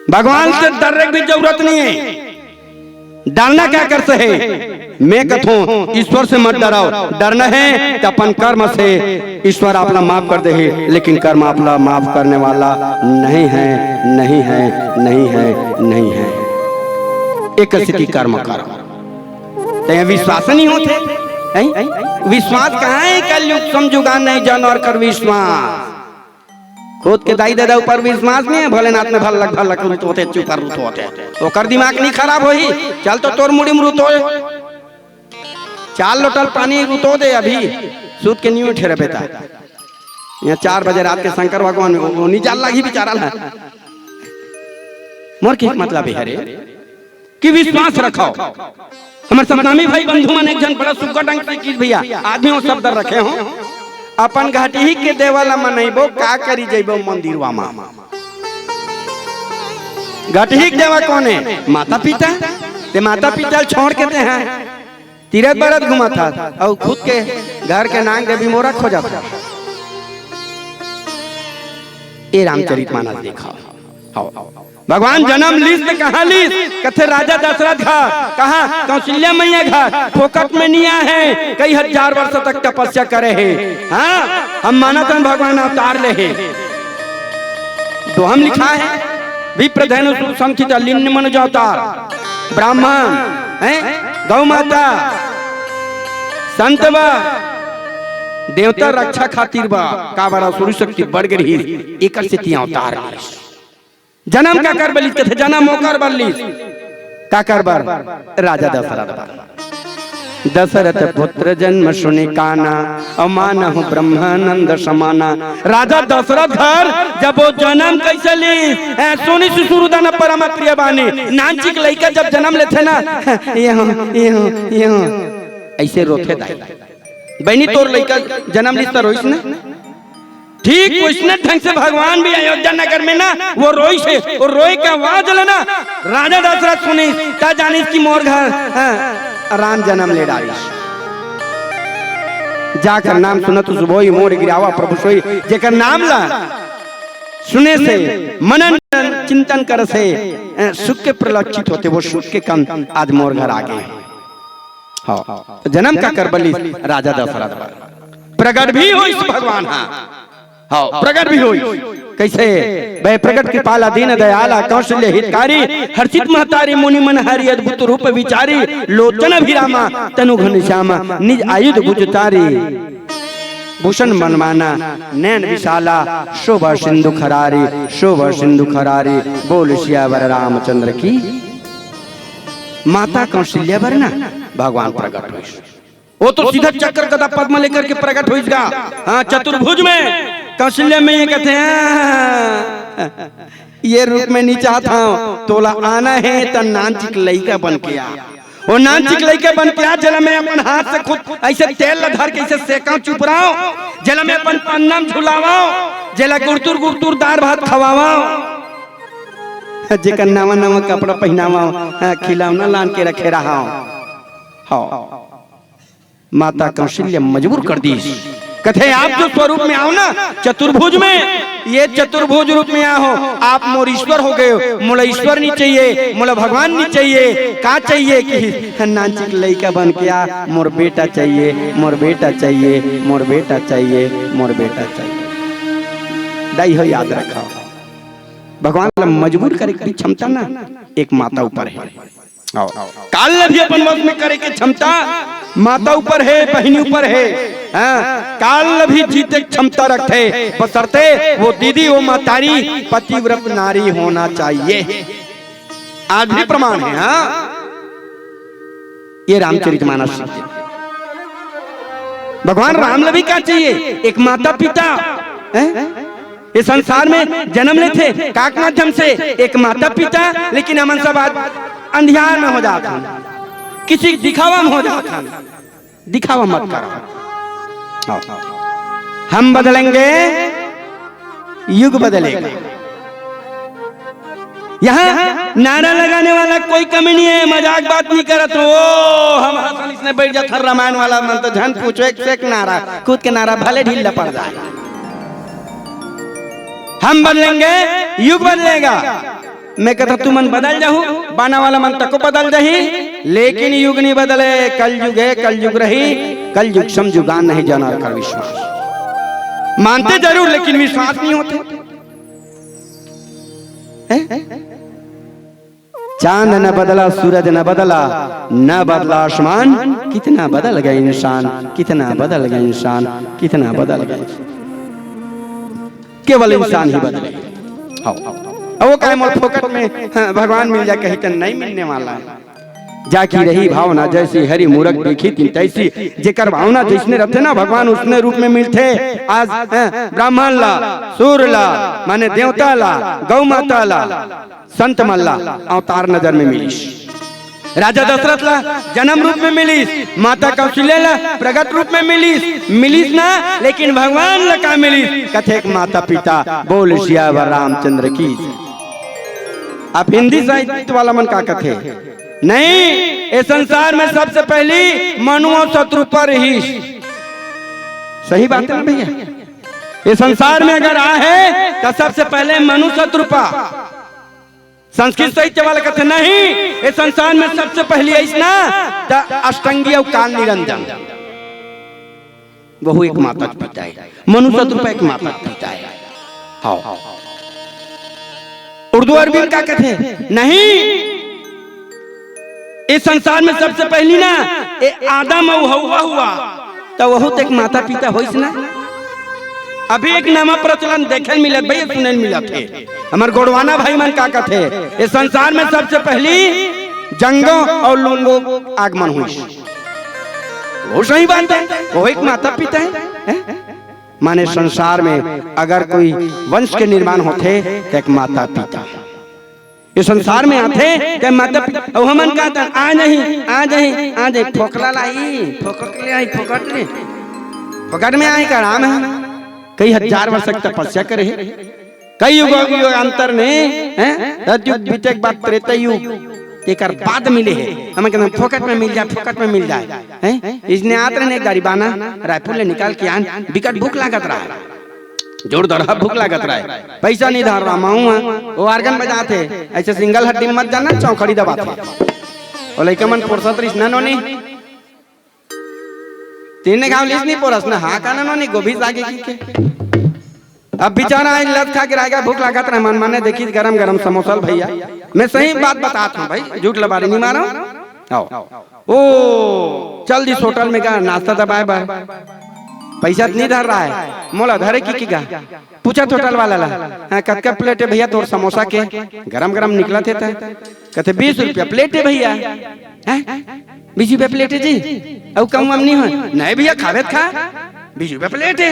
भगवान से डरने की भी जरूरत नहीं है। डरना क्या कर से है? मैं कथों, ईश्वर से मत डराओ। डरना है तो अपन कर्म से ईश्वर आपला माफ कर दे, लेकिन कर्म आपला माफ करने वाला नहीं है, नहीं है, नहीं है, नहीं है। एक स्थिति कर्म कर, ते विश्वास नहीं होते, हैं? विश्वास कहाँ है? कलयुग समझुगा नहीं जानवर कर विश्वास। खुद के दाई ददा ऊपर विश्वास नहीं है, भोलेनाथ में भल्लक भल्लक रुत होते, चुपर रुत होते, ओकर दिमाग नहीं खराब होही। चल तो तोर मुड़ी में रुत होए, चार लोटल पानी रुतो दे अभी, सूत के नहीं उठे रे बेटा। यहाँ चार बजे रात के शंकर भगवान वो, वो नहीं जाल लागी बेचारा ला। मोर के मतलब है रे, कि विश्वास रखव। हमर सतनामी भाई बंधु मन एक झन बड़ा सुग्घर ढंग से किस भैया, आदमी वो शब्द रखे हो, अपन घटिही के देवा ला मनइबो, का करी जइबो मंदिरवा मा। घटिही के देवा कौन है? माता पिता। ते माता पिता ल छोड़ के ते हैं तीरथ बरत घूमत हस, अउ खुद के घर के नांग देवी मोरा खोजत हस। ए रामचरित मानस देखा। हव। भगवान जन्म लीस त कहाँ लीस? कथे राजा दशरथ घर। कहाँ? कौशल्या मैया घर। फोकट में नहीं आए हैं, कई हजार वर्ष तक तपस्या करे हैं। हाँ, हम मानत हन भगवान अवतार ले हैं। दोहम लिखा है, विप्र धेनु सुत संचित लिन्न मनुज अवतार, ब्राह्मण, हैं, गौ माता, संत बा, देवता रक्षा खातिर बा, काबर असुरी शक्ति बढ़ गे रहिस, एकर सेती अवतार लीस। जनम काकर बर लीस कथे, जनम ओकर बर लीस। काकर बर? राजा दशरथ बर। दशरथ पुत्र जन्म सुनि काना, अउ मानहु ब्रह्मानंद समाना। राजा दशरथ घर जब वो जनम कइसे लीस, ए, सुनि सुरु दाना परम प्रिय बानी। नानचिक लइका जब जनम लेथे ना, ये हो, ये हो, ये हो, अइसे रोथे दाई। बहिनी, तोर लइका जनम लीस त रोइस ना? ठीक वइसने ढंग से भगवान भी अयोध्या नगर में ना, वो रोइस हे, वो रोए के आवाज ले ना, राजा दशरथ सुनिस, त जानिस कि मोर घर, हाँ, राम जनम ले डारिस। जाकर नाम सुनत सुभ होई, मोर गिरावा प्रभु सोई। जेकर नाम ला सुने से, मनन चिंतन करे से, अ, सुख के प्रलक्षित होथे, वो सुख के कन आज मोर घर आगे। हाँ, तो जनम काकर बलिस राजा दशरथ बर। प्रगट भी होइस भगवान, हाँ, हाँ, प्रगट भी होइस। कइसे? भय प्रगट कृपाला दीन दयाला कौशल्य हितकारी, हर्षित महतारी मुनि मन हरि अद्भुत रूप विचारी, लोचन अभिरामा तनु घनश्यामा निज आयुध भुज चारी। भूषण मनमाना नैन विशाला शोभा सिंधु खरारी, शोभा सिंधु खरारी। बोल सियावर रामचंद्र की। माता कौशल्या बर ना भगवान प्रगट होइस। वो तो सीधा चक्र गदा पद्म लेकर के प्रगट होइस गा। हाँ, चतुर्भुज में कौशल्या मैया कथे, "हाँ, ये रूप में नहीं चाहत हंव, तोला आना हे त नानचिक लइका बन के आ।" वो नानचिक लइका बन के आ, जेला मैं अपन हाथ से खुद ऐसे तेल ला धर के ऐसे सेकंव, चुपरांव, जेला मैं अपन पन्ना म झुलावंव, जेला गुरतुर गुरतुर दार भात खवावंव, जेकर नवा नवा कपड़ा पहिनावंव, हाँ, खिलौना लान के रखे रहंव। हाँ। माता कौशल्या मजबूर कर दीस। कथे, "आप जो स्वरूप में आओ ना चतुर्भुज में, ये चतुर्भुज रूप में आओ, आप मोर ईश्वर हो गए हो, मोला ईश्वर नहीं चाहिए, मोला भगवान नहीं चाहिए, का चाहिए?" कि नानचिक लइका बन के आ, "मोर बेटा चाहिए, मोर बेटा चाहिए, मोर बेटा चाहिए, मोर बेटा चाहिए।" दाई हो, याद रखा, भगवान ला मजबूर करे के क्षमता ना एक माता ऊपर हे। आओ। काल ला भी अपन वश में करे के क्षमता माता ऊपर हे, बहिनी ऊपर हे। हाँ, काल ला भी जीते के क्षमता रखथे, बशर्ते वो दीदी, वो महतारी पतिव्रत नारी होना चाहिए। आज भी प्रमाण हे, हाँ। ये रामचरित मानस हे। भगवान राम ला भी का चाहिए? एक माता पिता, हैं? ये संसार में जन्म लेथे, काक माध्यम से एक माता पिता, लेकिन हमन सब आज अंधियार में हो जात हन, किसी दिखावा में हो जात हन। दिखावा मत करो। हाँ। हम बदलेंगे, युग बदलेगा। यहाँ नारा लगाने वाला कोई कमी नहीं है, मजाक बात नहीं करत हो। हम हसन इसने बैठ जात हन, रामायण वाला मन तो झन पूछो, एक से एक नारा, खुद के नारा भले ढीला पड़ जाए। हम बदलेंगे, युग बदलेगा। मैं कहता, तुमन बदल जाहू, बाना वाला मन तको बदल जाही, लेकिन युग नहीं बदले। कलयुग है, कलयुग रही, कलयुग समझुगान नहीं जाना कर विश्वास। मानते जरूर, लेकिन विश्वास नहीं होते। हैं? चांद न बदला, सूरज न बदला, न बदला आसमान। कितना बदल गए इंसान, कितना बदल गए इंसान, कितना बदल गए। केवल इंसान ही बदले। हाँ। अब वो कहे, "मोर फोकट में, हाँ, भगवान मिल जाए," कही तो नहीं मिलने वाला है। जाकी रही भावना जैसी, हरि मूरख देखी तिन तैसी। जेकर भावना जैसने रथे ना, भगवान उसने रूप में मिलथे। आज, हाँ, ब्राह्मण ला, सूर ला, माने देवता ला, गौ माता ला, संत मन ला अवतार नजर में मिलिस। राजा दशरथ ला जन्म रूप में मिलिस, माता कौशल्या ला प्रगट रूप में मिलिस, मिलिस ना, लेकिन भगवान ला का मिलिस? कथे एक माता पिता। बोल सियावर रामचंद्र की। अब हिंदी साहित्य वाला मन का कथे? नहीं, ये संसार में सबसे पहली मनु अउ शतरूपा रहिस। सही बात है ना भैया? ये संसार में अगर आ है तो सबसे पहले मनु शतरूपा। संस्कृत साहित्य वाला कहते नहीं, ये संसार में सबसे पहली आइस ना तो अष्टंगी अउ काल निरंजन। वहू एक माता पिता है, मनु शतरूपा एक माता पिता है। हाँ। उर्दू अरबी में का कहते हैं? नहीं, इस संसार में सबसे पहली ना ये आदम अउ हवा हुआ, तो वहू तो एक माता पिता होइस ना। अभी एक नवा प्रचलन देखे ल मिलत भैया, सुने ल मिलत हे। हमर गोंडवाना भाई मन का कहते, ये संसार में सबसे पहली जंगो अउ लूंगो आगमन होइस। वो सही बात है, वो एक माता पिता है, हैं? माने संसार में अगर कोई वंश के निर्माण होथे तो एक माता पिता। ये संसार में आथे तो माता पिता। अउ हमन का तन आ नहीं, आ नहीं, आ नहीं, फोकला लाई, फोकट ले आई, फोकट ले। फोकट में आए का आराम है। कई हजार वर्ष तक तपस्या करे हे। कई युग, युग अंतर में, हैं? रजयुग बीते के बाद त्रेता युग। तेकर बाद मिले हे। हमन के फोकट में मिल जाए, फोकट में मिल जाए, हैं? इसने आत रहन एक दारी बाना, रायपुर ले निकाल के आन, बिकट भूख लागत रहा, जोरदार भूख लागत रहा, पैसा नहीं धर रहा, माऊ हा, वो organ बजात हे, ऐसे single हड्डी में मत जाना, चौखड़ी दबात हे। वो लइका मन पोरसत रहिस ना नोनी, तीन घाव लिस नहीं पोरस ना, हाँ का ना नोनी, गोभी सागे की के। अब बेचारा आज लत खा के रह गया, भूख लागत रहे, मन माने देखी गरम गरम समोसा ल भैया। मैं सही बात बतात हूँ भाई, झूठ लबारी नहीं मारो। आओ। ओ, चल दिस होटल में का नाश्ता दबाए बाय। पैसा त नहीं धर रहा है, मोला धरे की, की गा। पूछत होटल वाला ला, हाँ, कतका प्लेट है भैया तोर समोसा के? गरम गरम निकलत हे त। कथे, "बीस रुपया प्लेट है भैया।" हैं? "बीस रुपया प्लेट है जी? अउ कम वम नहीं हो?" "नहीं भैया, खावे त खा, बीस रुपया प्लेट है।"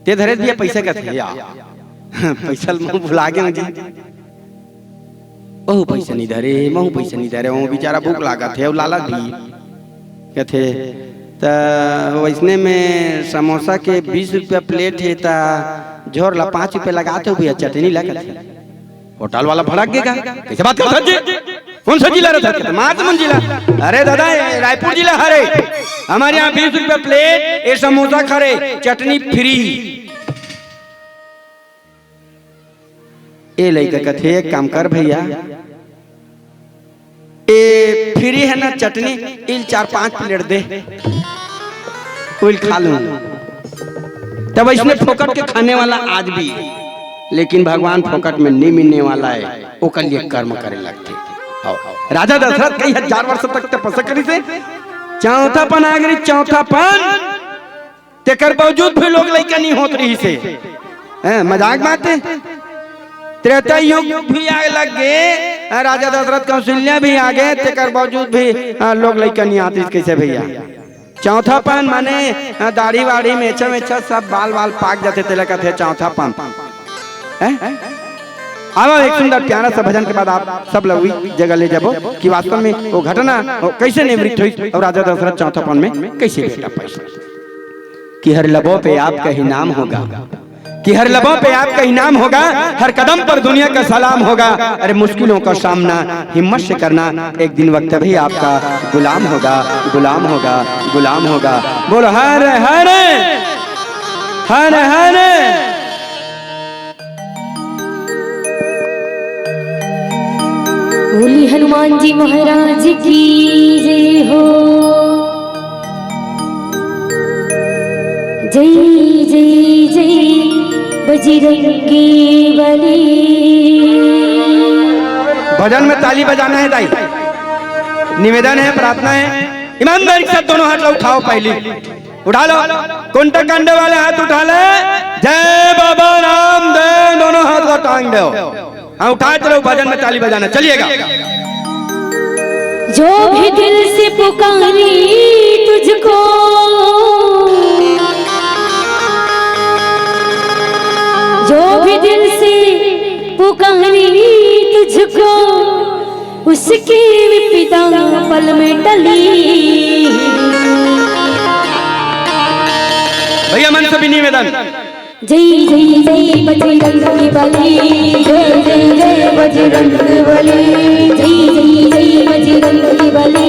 ते धरे भैया पैसा कथे, या। पैसा ल मैं भुला गया जी। महू पैसा नहीं धरे, महू पैसा नहीं धरे, वो बेचारा भूख लागत हे, अउ लालच भी। कथे, "त वैसने में समोसा के बीस रुपया प्लेट हे, त झोर ला पाँच रुपया लगात हो भैया, चटनी ला।" कथे, होटल वाला भड़क गे का, "कैसे बात करत हस जी? कौन सा जिला रहत हस?" "मातमन जिला।" "अरे दादा, ये रायपुर जिला हरे, हमारे यहाँ बीस रुपया प्लेट, ये समोसा खरे, चटनी फ्री।" ए लइका कथे, "एक काम कर भैया, ए फ्री है ना चटनी, इल चार पांच प्लेट दे, उइल खा लूं।" तब इसने फोकट के खाने वाला आज भी है, लेकिन भगवान फोकट में नहीं मिलने वाला है, ओकर लिए कर्म करे लगथे। आओ, राजा दशरथ कई हजार वर्ष तक तपस्या करिस हे, चौथापन आ गे, चौथापन। तेकर बावजूद भी लोग लइका नहीं होत रहिस हे। हैं, मजाक बात है। त्रेता युग भी आगे लग गे, हैं, राजा दशरथ कौशल्या भी आ गे, तेकर बावजूद भी, हैं, लोग लइका नहीं आत रहिस। कैसे भैया? चौथापन माने, हैं, दाढ़ी वाढ़ी, मेछा मेछा, सब बाल वाल पाक जाथे, तेला कथे चौथापन। हैं? आवा, एक सुंदर प्यारा सा भजन के बाद आप सब ला उही जगह ले जाबो कि वास्तव में वो घटना, वो कैसे निवृत्त होइस अउ राजा दशरथ चौथापन में कैसे बेटा पाइस। कि हर लबों पे आपका ही नाम होगा, कि हर लबों पे आपका ही नाम होगा, हर कदम पर दुनिया का सलाम होगा। अरे मुश्किलों का सामना हिम्मत से करना, एक दिन वक्त भी आपका गुलाम होगा, गुलाम होगा, गुलाम होगा। बोलो हर हर, हर हर। बोली हनुमान जी महाराज की जय हो। जय जय जय बजरंगी बली। भजन में ताली बजाना है दाई, निवेदन है, प्रार्थना है, ईमानदारी के साथ दोनों हाथ ला उठाओ पहली। उठा लो, कुंटकांड वाले हाथ उठा ले। जय बाबा रामदेव, दोनों हाथ ला टांग दो। हाँ, उठा चलो, भजन में ताली बजाना, चलिएगा। जो भी दिल से पुकारे तुझको, जो भी दिल से पुकारे तुझको, उसकी विपदा पल में टली। भैया मन से भी निवेदन। जय जय जय बजरंग बली, जय जय जय बजरंग बली, जय जय जय बजरंग बली,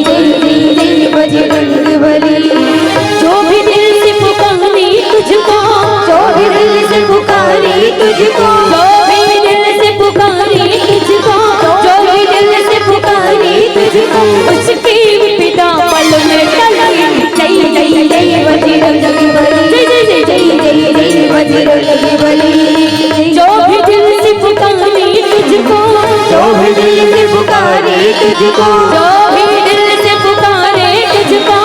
जय जय जय बजरंग बली। जो भी दिल से पुकारे तुझको, जो भी दिल से पुकारे तुझको, जो भी दिल से पुकारे तुझको, जो भी दिल से पुकारे तुझको, उसकी विपदा पल में टले। जय जय जय बजरंग बली, जय जय जय जय जय जय बजरंग बली। जो भी दिल से पुकारे तुझको, जो भी दिल से पुकारे तुझको, जो भी दिल से पुकारे तुझको,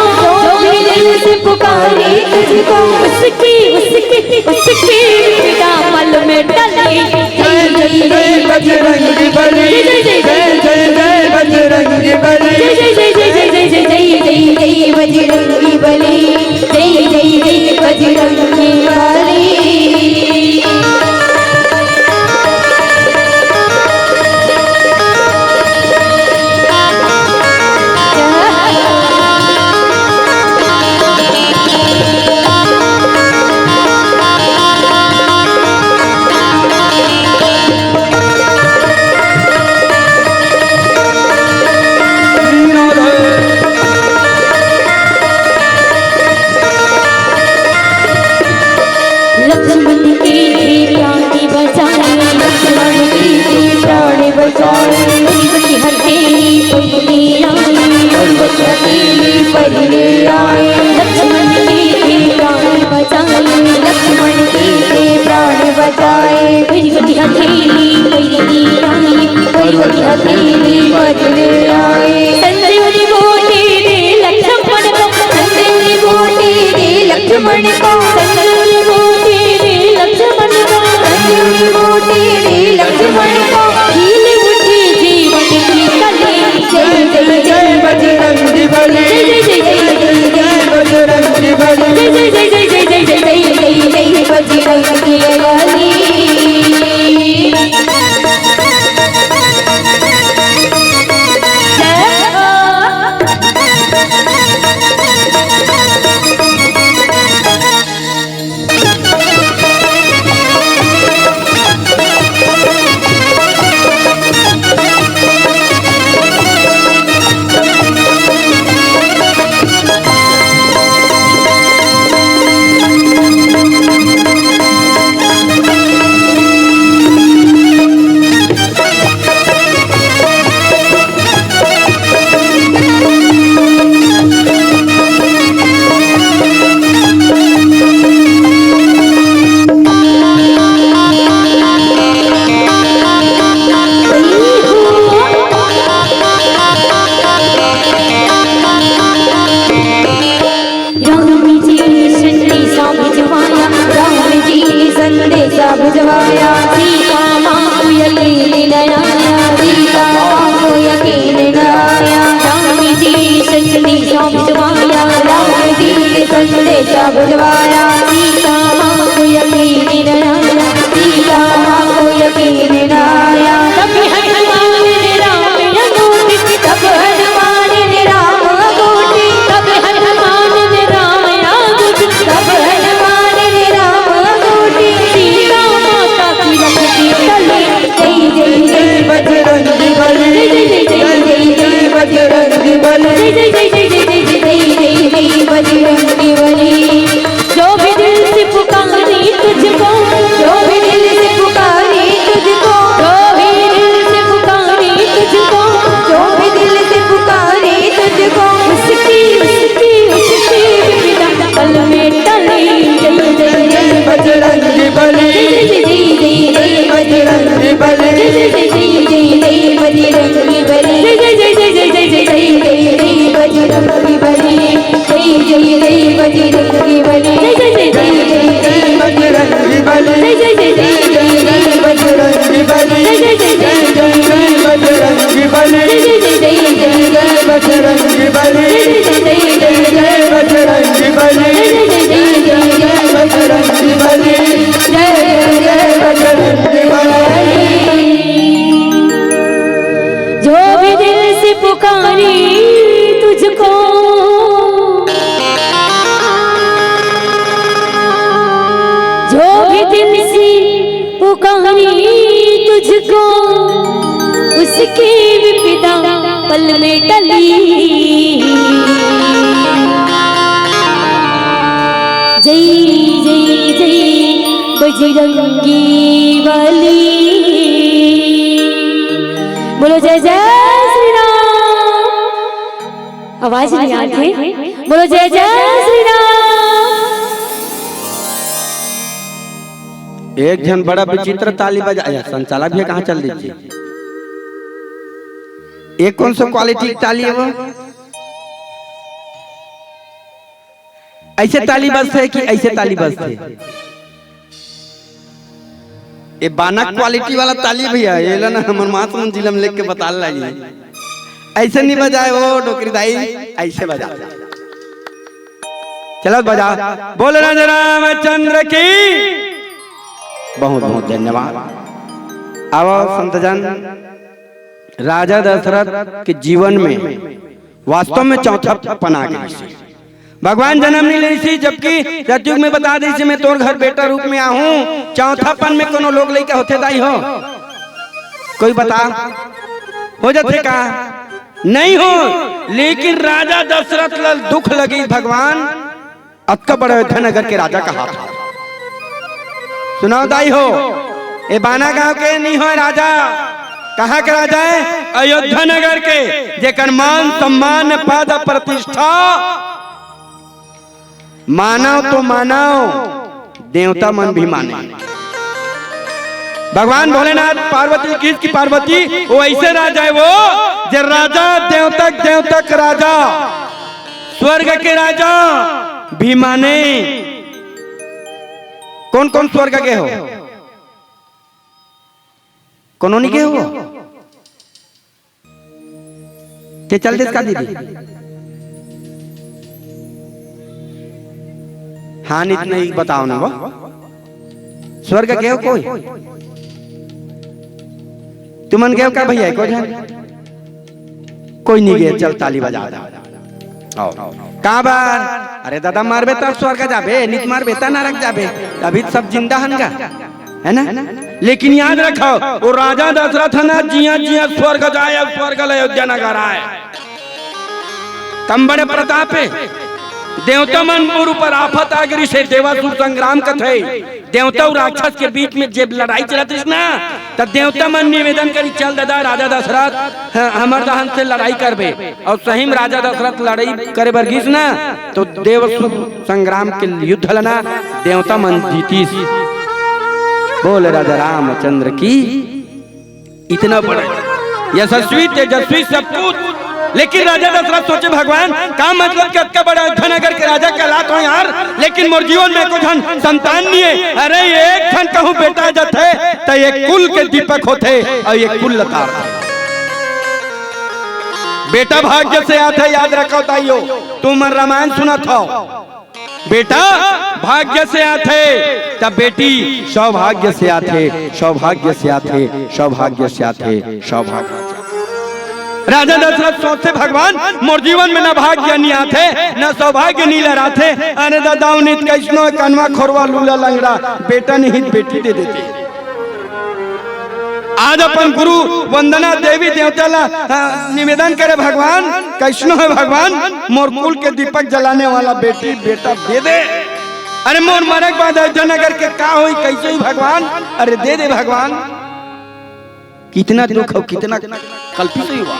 जो भी दिल से पुकारे तुझको, उसकी उसकी उसकी विपदा पल में टले। जय जय जय बजरंग बली, जय जय जय जय जय बजरंग बली, जय जय जय जय जय जय जय जय जय जय बजरंग बली, जय जय जय बजरंग बली। लक्ष्मण का, संग उड़े वो तेरे लक्ष्मण का, संग उड़े वो तेरे लक्ष्मण का, खिल उठे जीवन की कली। जय जय जय बजरंग बली। जय जय जय जय जय जय बजरंग बली। जय जय जय जय जय जय जय जय जय जय बजरंग बली। जय हो। राम जी ने संदेशा भिजवाया, राम जी ने संदेशा भिजवाया। सीता माँ को यकीन न आया, सीता माँ को यकीन न आया। राम जी ने संदेशा भिजवाया, राम जी ने संदेशा भिजवाया। सीता माँ को यकीन न आया, सीता माँ को यकीन न आया। तब हनुमान ने राम अयोध्या, तब हनुमान ने राम अयोध्या, तब हनुमान ने राम अयोध्या, तब हनुमान ने राम अयोध्या। सीता माता की रख दी कली। जय जय जय बजरंग बली। जय जय जय जय जय जय जय बजरंग बली। जय जय जय जय जय जय जय जय जय बजरंग बली। जो भी दिल से पुकारे तुझको, जो भी दिल से पुकारे तुझको, जो भी दिल से पुकारे तुझको, जो भी दिल से पुकारे तुझको, उसकी, उसकी, उसकी विपदा पल में टले। जय जय जय बजरंग बली। जय जय जय जय जय बजरंग बली। जय जय जय जय जय जय बजरंग बली। जय जय जय जय जय जय जय जय जय बजरंग बली। जय जय जय बजरंगी बली। जय जय जय जय जय जय बजरंगी बली। जय जय जय जय जय जय बजरंगी बली। जय जय जय जय जय जय बजरंगी बली। जय जय जय जय जय जय बजरंगी बली। जय जय जय जय जय बजरंगी बली। जय जय जय जय जय बजरंगी बली। जय जय जय बजरंगी बली। जो भी दिल से पुकारे तुझको, जो भी दिल से पुकारे तुझको, उसकी विपदा पल में टली। जय जय जय बजरंगी बली। बोलो जय जय श्री राम। आवाज नहीं आती। बोलो जय जय श्री राम। एक झन बड़ा विचित्र ताली बजा, या संचालक भी कहाँ चल दीजिए। ये कौन सा क्वालिटी की ताली है वो? ऐसे ताली बजथे कि ऐसे ताली बजथे? ये बाना क्वालिटी वाला ताली भैया, ये ला ना हमर महासमुंद जिला में लेके बता लागी। ऐसे नहीं बजाए वो डोकरी दाई, ऐसे बजा। चलो बजा। बोल राजा रामचंद्र की। बहुत बहुत धन्यवाद। आओ संतजन, राजा दशरथ के जीवन में वास्तव में चौथापन आ गइसे। भगवान जन्म नहीं लेइसे, जबकि सतयुग में बता देइसे, "मैं तोर घर बेटा रूप में आहूं।" चौथापन में कोनो लोग लइका होथे दाई हो? कोई बता, हो जाथे का? नहीं हो। लेकिन राजा दशरथ ला दुख लगिस, भगवान अतका बड़ा अयोध्या नगर के राजा कहाथे। सुनाव दाई हो, ए बाना गांव के नहीं होय राजा, कहां के राजा हे? अयोध्या नगर के, जेकर मान सम्मान पद प्रतिष्ठा मानव तो मानव, देवता मन भी माने। भगवान भोलेनाथ पार्वती किस की पार्वती, वो ऐसे राजा हे वो, जे राजा देवतक, देवतक राजा, स्वर्ग के राजा भी माने, कोन कोन स्वर्ग गे हो? कोनो नइ गे हो? ते चल देस का दीदी? हाँ, नित नहीं बताओ ना वो। स्वर्ग गे हो कोई? तुमन गे हो का भैया? कोई झन? कोई नइ गे, चल ताली बजा दे। आओ। काबर? अरे दादा, मरबे त स्वर्ग जाबे, नित मरबे त नरक जाबे। अभी त सब जिंदा हन गा, है ना? लेकिन याद रखव, वो राजा दशरथ ह ना, जिया जिया स्वर्ग जाय, अउ स्वर्ग ले अयोध्या नगर आय। तम बड़े प्रताप हे, देवता मन मोर ऊपर आफत आ गिरिस हे, देवासुर संग्राम कथे। देवता अउ राक्षस के बीच में जब लड़ाई चलत रहिस ना, त देवता मन निवेदन करिस, "चल दादा, राजा दशरथ, ह-, हमर दहन से लड़ाई करबे।" अउ सही में राजा दशरथ लड़ाई करे बर गिस ना, तो देवासुर संग्राम के युद्ध ल ना देवता मन जीतिस। बोल राजा रामचंद्र की। इतना बड़ा यशस्वी, तेजस्वी, सब कुछ। लेकिन राजा दशरथ सोचे, "भगवान, का मतलब कि अतका बड़ा अयोध्या नगर के राजा कहलात हो यार, लेकिन मोर जीवन में एको झन संतान नइ हे।" अरे, एक झन कहूँ बेटा जथे, त एक कुल के दीपक होथे, अउ एक कुल लतारथे। बेटा भाग्य से आथे, याद रखव दाइयो, तुमन रामायण सुनत हव। बेटा भाग्य से आथे, त बेटी सौभाग्य से आथे, सौभाग्य से आथे, सौभाग्य से आथे, सौभाग्य से आथे। राजा दशरथ सोचथे, "भगवान, मोर जीवन में ना भाग्य नइ आथे, ना सौभाग्य नइ लहराथे।" अरे दादा, उनित कइसनो कनवा खोरवा लूला लंगड़ा, बेटा नहीं त बेटी दे देते। आज अपन गुरु वंदना देवी देवता ला, हाँ, निवेदन करे, "भगवान, कइसनो हे भगवान, मोर कुल के दीपक जलाने वाला बेटी बेटा दे दे।" अरे मोर मरे के बाद अयोध्या नगर के का होई, कइसे होई भगवान? अरे दे दे भगवान। कितना दुख हो, कितना कल्पित होई बा।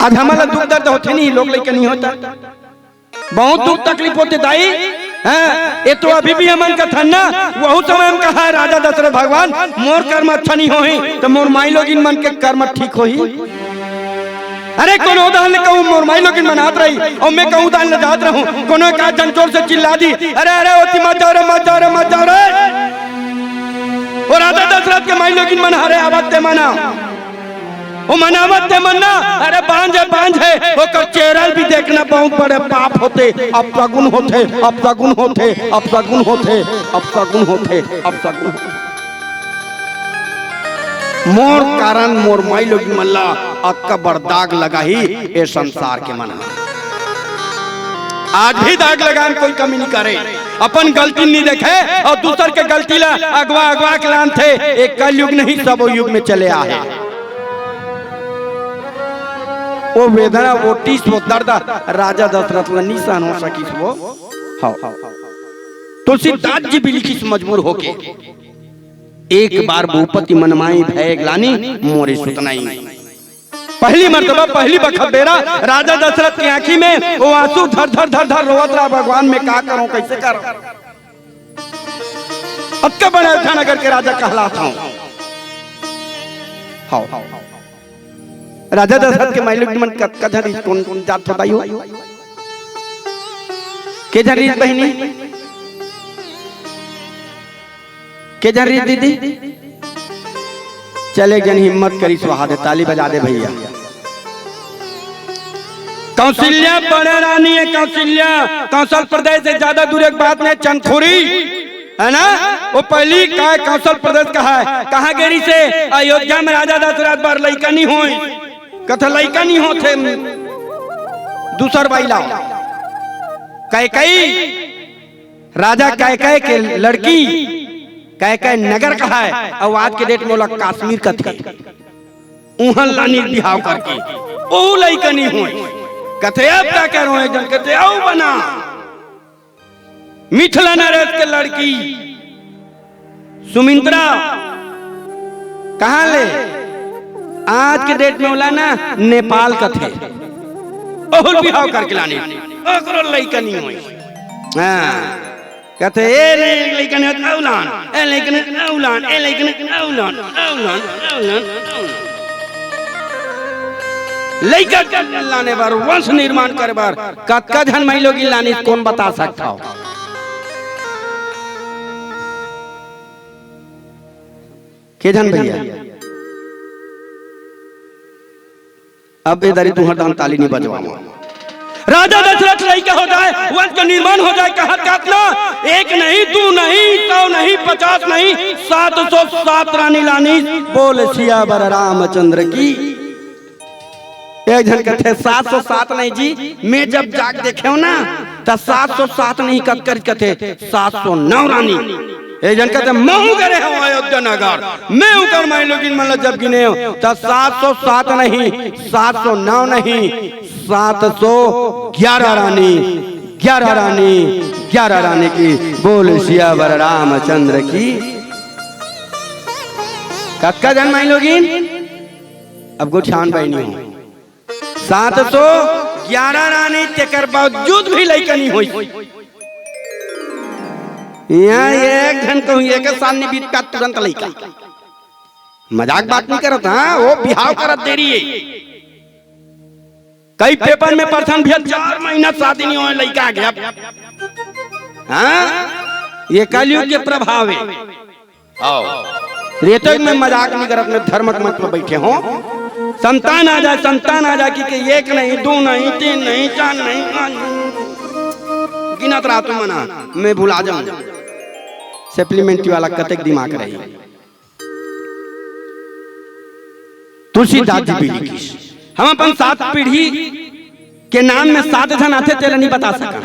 आज हमन ला दुख दर्द होथे नहीं, लोग लइका नहीं होता। बहुत दुख तकलीफ होथे दाई। हाँ, ये तो अभी भी हमन कथन ना, वहू समय हम कहा, "राजा दशरथ भगवान, मोर कर्म अच्छा नहीं होही, त मोर माई लोगिन मन के कर्म ठीक होही?" अरे कोनो दहन ले कहूँ मोर माई लोगिन मन आत रही, अउ मैं कहूँ दहन ले जात रहूँ, कोनो एक आध झन जोर से चिल्ला दी, "अरे, अरे, ओती मत जाव रे, मत जाव रे, मत जाव रे।" ओ राजा दशरथ के माई लोगिन मन हरे आवत ते मना। ओ मनावत ते मन ना, अरे बांझ हे, बांझ हे, ओकर चेहरा ल भी देखना बहुत बड़े पाप होथे, अपसगुन होथे, अपसगुन होथे, अपसगुन होथे, अपसगुन होथे, अपसगुन होथे। मोर कारण मोर माई लोग मन ला अतका बड़ दाग लगाही ए संसार के मन ह। आज भी दाग लगान कोई कमी नहीं करे, अपन गलती नहीं देखे अउ दूसर के गलती ला अगवा अगवा के लानथे। ए कलयुग नहीं, सबो युग में चले आहे। वो वेदना, वो टीस, वो दर्द राजा दशरथ ला नहीं सहन हो सकिस वो। हाँ। तुलसीदास जी भी लिखिस मजबूर होके, "एक बार भूपति मन माई भय ग्लानि, मोरे सुत नाई।" पहली मर्तबा, पहली बखत बेरा राजा दशरथ के आंखी में वो आंसू धर धर धर धर रोवत रहा, "भगवान मैं का करूं, कैसे करूं?" अतका बड़ा अयोध्या नगर के राजा कहलात हूं। हाव। राजा दशरथ के माई लोग मन कतका झन रहिस, कोन कोन जात हो दाई हो? के झन रहिस बहिनी? के झन रहिस दीदी? चल एक झन हिम्मत करिस वहा दे, ताली बजा दे भैया। कौशल्या बड़े रानी हे, कौशल्या। कौशल प्रदेश से ज्यादा दूर एक बात नहीं, चंदखुरी हे ना, वो पहली का कौशल प्रदेश का हे। कहाँ गे रहिसे? अयोध्या में राजा दशरथ बर लइका नहीं होय, कथे लइका नहीं होथे, दूसर बाई लाव। कैकई, राजा कैकई के लड़की, कैकई नगर का हे, अउ आज के date में ओला कश्मीर कथे। उहन लानिस बिहाव करके, ओहू लइका नहीं होय। कथे, "अब का करों?" एक झन कथे, "अउ बना।" मिथिला नरेश के लड़की सुमित्रा, कहाँ ले? आज के date में ओला ना नेपाल कथे। ओहू ल बिहाव करके लानिस, ओकरो लइका नहीं होय। हाँ। कथे, "ए लइकन अउ लान, ए लइकन अउ लान, ए लइकन अउ लान, अउ लान, अउ लान।" लइका के लाने बर, वंश निर्माण करे बर कतका झन माई लोगिन लानिस, कोन बता सकत हव? के झन भैया? अब ए दारी तुंहर दान ताली नहीं बजवावंव। राजा दशरथ लइका हो जाय, वंश के निर्माण हो जाय, कहत कहत ना, एक नहीं, दू नहीं, सौ नहीं, पचास नहीं, सात सौ सात रानी लानी। बोल सियावर रामचंद्र की। एक झन कथे, "सात सौ सात नहीं जी, मैं जब जाके देखेंव ना, त सात सौ सात नहीं कत कर कथे, सात सौ नौ रानी।" एक झन कथे, "महूं करे हंव अयोध्या नगर, मैं उकर माईलोगिन मन ला जब गिनेंव, त सात सौ सात नहीं, सात सौ नौ नहीं, सात सौ ग्यारह रानी, ग्यारह रानी, ग्यारह रानी की।" बोल सियावर रामचंद्र की। कतका झन माईलोगिन? अब गोठियावन बाई नहीं हो। सात सौ ग्यारह रानी, तेकर बावजूद भी लइका नहीं होइस। इहां एक झन कहूं, एक साल नहीं बीत पात, तुरंत लइका। मजाक बात नहीं करत, हां, वो बिहाव करत देरी हे। कई पेपर में परथन भैया, चार महीना शादी नहीं होय, लइका आ गे। हां, ये कलयुग के प्रभाव हे। आओ। रेतक में मजाक नहीं करत, मैं धर्मक मंच में बैठे हंव। संतान आ जाय, संतान आ जाय कि, कि एक नहीं, दू नहीं, तीन नहीं, चार नहीं, पांच नहीं। गिनत रहा तुमन, मैं भुला जाहूं। सप्लीमेंट्री वाला कतेक दिमाग रही। तुलसीदास जी भी लिखिस, हम अपन सात पीढ़ी के नाम में सात झन आथे, तेला नहीं बता सकन।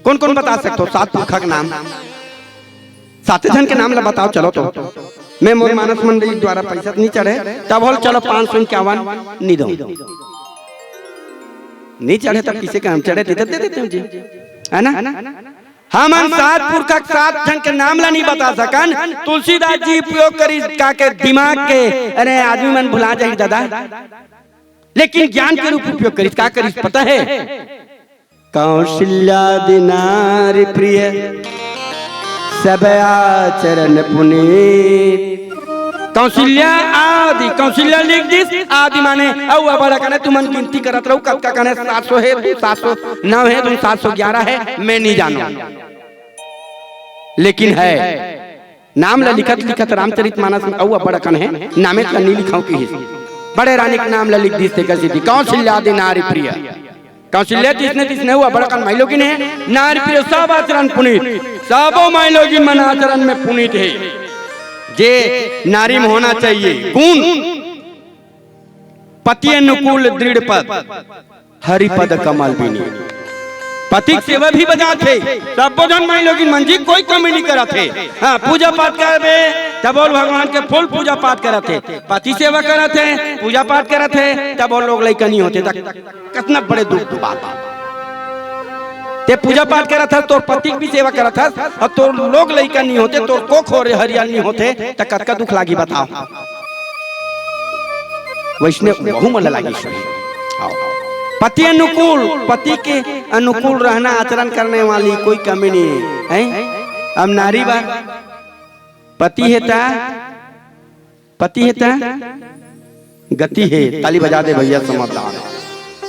कौन कौन बता सकथो सात पुरखा के नाम? साते झन के नाम ला बताओ, चलो तो। मैं मोर मानस मंडली द्वारा पैसा नहीं चढ़े, तब होल चलो पाँच सौ इक्यावन नहीं दो। नहीं चढ़े तब किसे काम चढ़े, दे, दे देते हो जी, है ना? हमन सात पुरखा के सात झन के नाम ला नहीं बता सकन। तुलसीदास जी उपयोग करिस का के दिमाग के, अरे आदमी मन भुला जाही दादा, लेकिन ज्ञान के रूप उपयोग करिस। का करिस पता है? कौशल्यादि नारी प्रिय, सब आचरण पुनीत। कौशल्या आदि, कौशल्या लिख दिस, आदि माने अउ अबड़ अकन हे, तुमन गिनती करत रहू, कतका कन हे, सात सौ हे, सात सौ नौ हे, तुम सात सौ ग्यारह हे, मैं नहीं जानों, लेकिन हे। नाम ल लिखत लिखत रामचरित मानस में अउ अब्बड़ अकन हे, नामेच ल नी लिखंव किहिस। बड़े रानी के नाम ल लिख दिस तेकर सेती कौशल्यादि नारी प्रिय। कौशल्या तइसने तइसने अउ अब्बड़ अकन माईलोगिन हे, नारी प्रिय सब आचरण पुनीत, सबो माईलोगिन मन आचरण में पुनीत हे। जे नारी में होना चाहिए गुण, पति अनुकूल दृढ़ पद, हरि पद कमल बिनी। पति के सेवा भी बजात हे, सब्बो झन माईलोगिन मन जी कोई कमी नहीं करत हे। हाँ, पूजा पाठ करबे, तब बोल भगवान के full पूजा पाठ करत हे, पति सेवा करत हे, पूजा पाठ करत हे, तब बोल लोग लइका नहीं होते, त कतना बड़े दुख के बात हे। ते पूजा पाठ करत हस, तोर पति के भी सेवा करत हस, अउ तोर लोग लइका नहीं होते, तोर कोख हरियाल नहीं होते, त कतका दुख लागी बताओ। वइसने वहू मन ल लागी सुनी। आओ। पति अनुकूल, पति के अनुकूल रहना, आचरण करने वाली कोई कमी नहीं है, हैं? अब नारी बा, पति हे त, पति हे त गति हे। ताली बजा दे भैया, समझदार हे।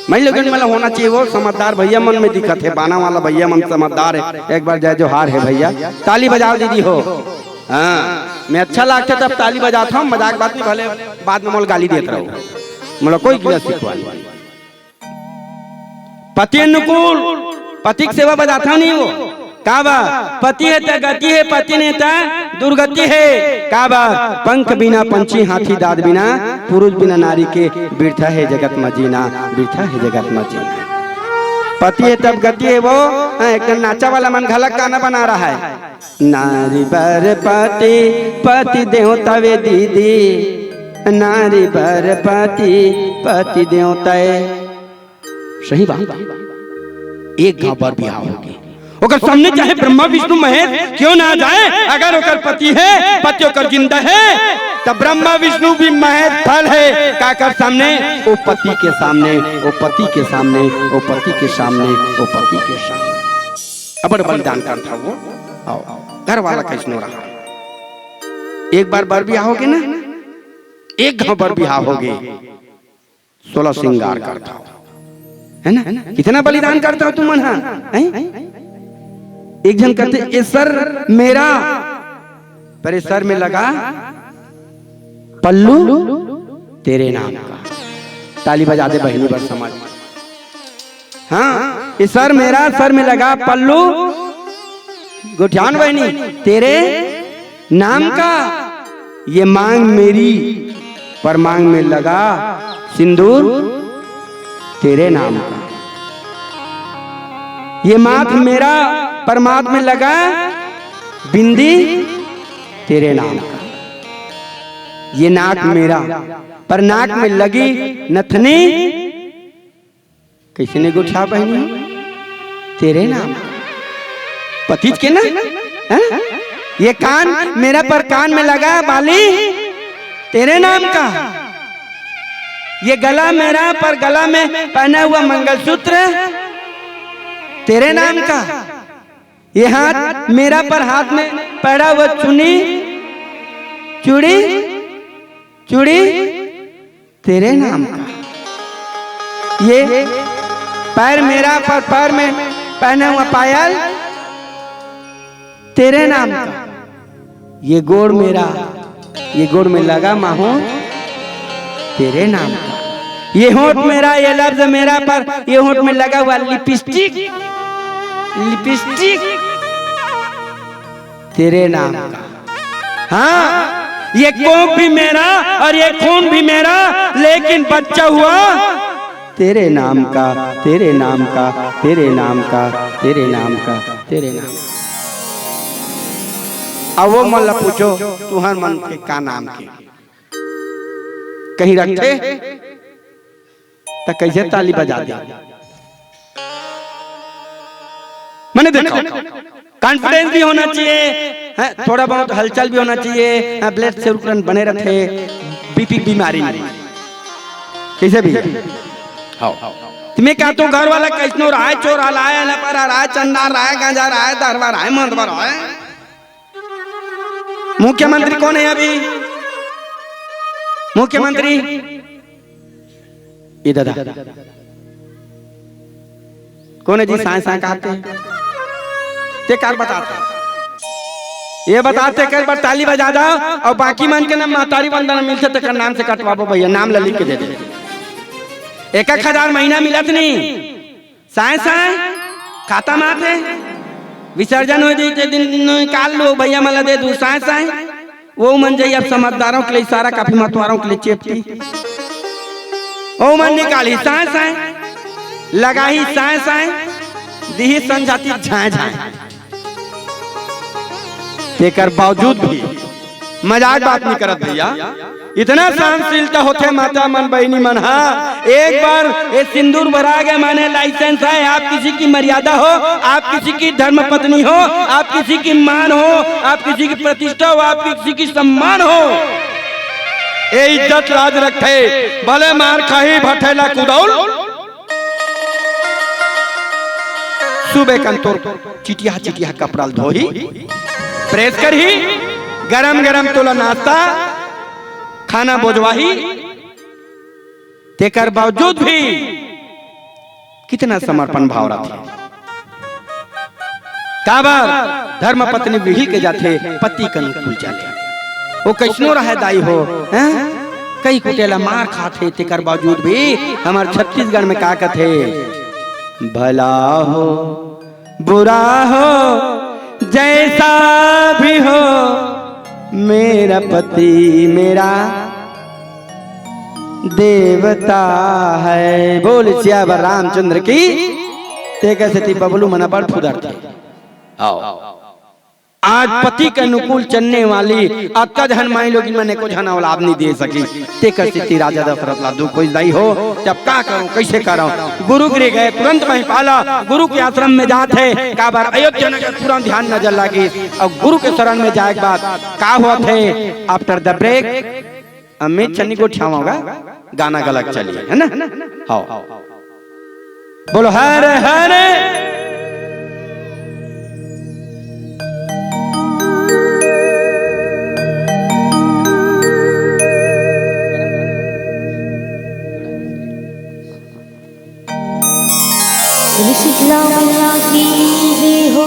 माईलोगिन मन ल होना चाहिए, वो समझदार भैया मन में दिखत हे, बाना वाला भैया मन समझदार हे। एक बार जय जोहार हे भैया, ताली बजाओ दीदी हो। हाँ, मैं अच्छा लागथे तब ताली बजात हंव, मजाक बात नहीं, भले बाद में मोला गाली देत रहो, मोला कोई गिला शिकवा नहीं। पति अनुकूल, पति के सेवा बजात हंव नहीं वो। का बा? पति हे त गति हे, पति नइ हे त दुर्गति हे। का बा? पंख बिना पंछी हाथी दांत बिना, पुरुष बिना नारी के बिरथा हे जगत म जीना, बिरथा हे जगत म जीना। पति हे तब गति हे वो, हाँ, एक ठन नाचा वाला मन घलक गाना बना रहा है। नारी बर पति, पति देवता वे दीदी, नारी बर पति, पति देवता हे। सही बात। एक घांव बर बिहाव होगे, ओकर सामने चाहे ब्रह्मा विष्णु महेश क्यों ना आ जाए, अगर ओकर पति हे, पति ओकर जिंदा हे, त ब्रह्मा विष्णु भी महेश फल हे। काकर सामने? ओ पति के सामने, ओ पति के सामने, ओ पति के सामने, ओ पति के सामने। अब्बड़ बलिदान करत हव वो। आओ, घर वाला कइसनो रहा। एक बार बर बिहाव होगे ना, एक घांव बर बिहाव होगे, सोलह श्रृंगार करत हव, है ना? कितना बलिदान करत हव तुमन ह, हैं? एक झन कथे, "ए सर, मेरा पर ये सर में लगा पल्लू तेरे नाम का। ताली बजा दे बहिनी बर समाज। हाँ, ये सर मेरा, सर में लगा पल्लू, गोठियान बहिनी, तेरे नाम का। ये मांग मेरी, पर मांग में लगा सिंदूर तेरे नाम का। ये माथ मेरा, पर माथ में लगा बिंदी तेरे नाम का। ये नाक मेरा, पर नाक में लगी नथनी, कइसे ने गोठिया बहिनी, तेरे नाम का। पतिज के ना, हैं? ये कान मेरा, पर कान में लगा बाली तेरे नाम का। ये गला मेरा, पर गला में पहना हुआ मंगलसूत्र तेरे नाम का। ये हाथ मेरा, पर हाथ में पहना हुआ चुनी, चूड़ी, चूड़ी तेरे नाम का। ये पैर मेरा, पर पैर में पहना हुआ पायल तेरे नाम का। ये गोड़ मेरा, ये गोड़ में लगा माहौर तेरे नाम का। ये होंठ मेरा, ये लफ्ज मेरा, पर ये होंठ में लगा हुआ लिपस्टिक, लिपस्टिक तेरे नाम का। हाँ, ये कोख भी मेरा और ये खून भी मेरा, लेकिन बच्चा हुआ तेरे नाम का, तेरे नाम का, तेरे नाम का, तेरे नाम का, तेरे नाम का। अब वो मन ला पूछो, तुहर मन के का नाम के? कहीं रखे त कइसे ताली बजा दे? मैंने देखा, कॉन्फिडेंस भी होना चाहिए, हैं, थोड़ा बहुत हलचल भी होना चाहिए, हैं, ब्लड सर्कुलेशन बने रखे, बीपी बीमारी नहीं, कइसे भी। हाँ। तुम्हें क्या तो घर वाला कइसनो रहे, चोर रहे, लफड़ा रहे, चंदा रहे, गांजा रहे, दरवा रहे, मंदवा रहे। मुख्यमंत्री कौन है अभी? मुख्यमंत्री ये दादा कौन है जी? साए साए कहते हैं। ते कार बताते, ये बताते कर बार ताली बजा दो, और बाकी मन के ना महतारी वंदना मिलथे तेकर नाम से कटवाबो भैया, नाम ला लिख के दे दे। एक एक हजार महीना मिलत नहीं, साए साए खाता में आथे, विसर्जन हो जाए ते दिन निकाल लो भैया, मला दे दू साए साए। वो मन जाई अब समझदारों के लिए इशारा, काफी मतवारों के लिए चेपटी। ओ मन निकाली साए साए, लगाही साए साए, दिही संझाती झाए झाए। तेकर बावजूद भी मजाक बात नहीं करत भैया, इतना सहनशीलता होथे माता मन बहिनी मन हा। एक बार ये सिंदूर भरा गया माने लाइसेंस है, आप किसी की मर्यादा हो, आप किसी की धर्म पत्नी हो, आप किसी की मान हो, आप किसी की प्रतिष्ठा हो, आप किसी की सम्मान हो, ये इज्जत लाज रखे। भले मार खाही भठेला कुदौल, सुबह कन तोर चिटिया चिटिया कपड़ा ल धोही, प्रेस करही, गरम गरम तोला नाश्ता खाना बोजवाही। तेकर बावजूद भी कितना समर्पण भाव रथे। काबर धर्म पत्नी विढ़ी के जाथे, पति के अनुकूल चले। वो कइसनो रहे दाई हो, हैं? कई कुटेला मार खाथे, तेकर बावजूद भी हमर छत्तीसगढ़ में का कथे, भला हो बुरा हो जैसा भी हो, मेरा पति मेरा देवता है। बोल सियावर रामचंद्र की। तेकर सेती बबलू मन बड़ फुदरथे। आओ। आज पति के अनुकूल चलने वाली अतका झन माई लोगिन मन एको झन औलाद नहीं दे सकी। तेकर सेती राजा दशरथ ला दुख होइस दाई हो, जब का करूं, कइसे करूं? गुरु गृह गए, तुरंत महिपाला गुरु के आश्रम में जात हे, काबर अयोध्या नगर पूरा ध्यान नजर लागिस। अउ गुरु के शरण में जाए के बाद का होत हे? After the break, अमित चन्नी गोठियावा होगा, गाना गलत चलिए, है ना? हाँ। बोलो हर हर। बोलो शीतला मैया की जय हो।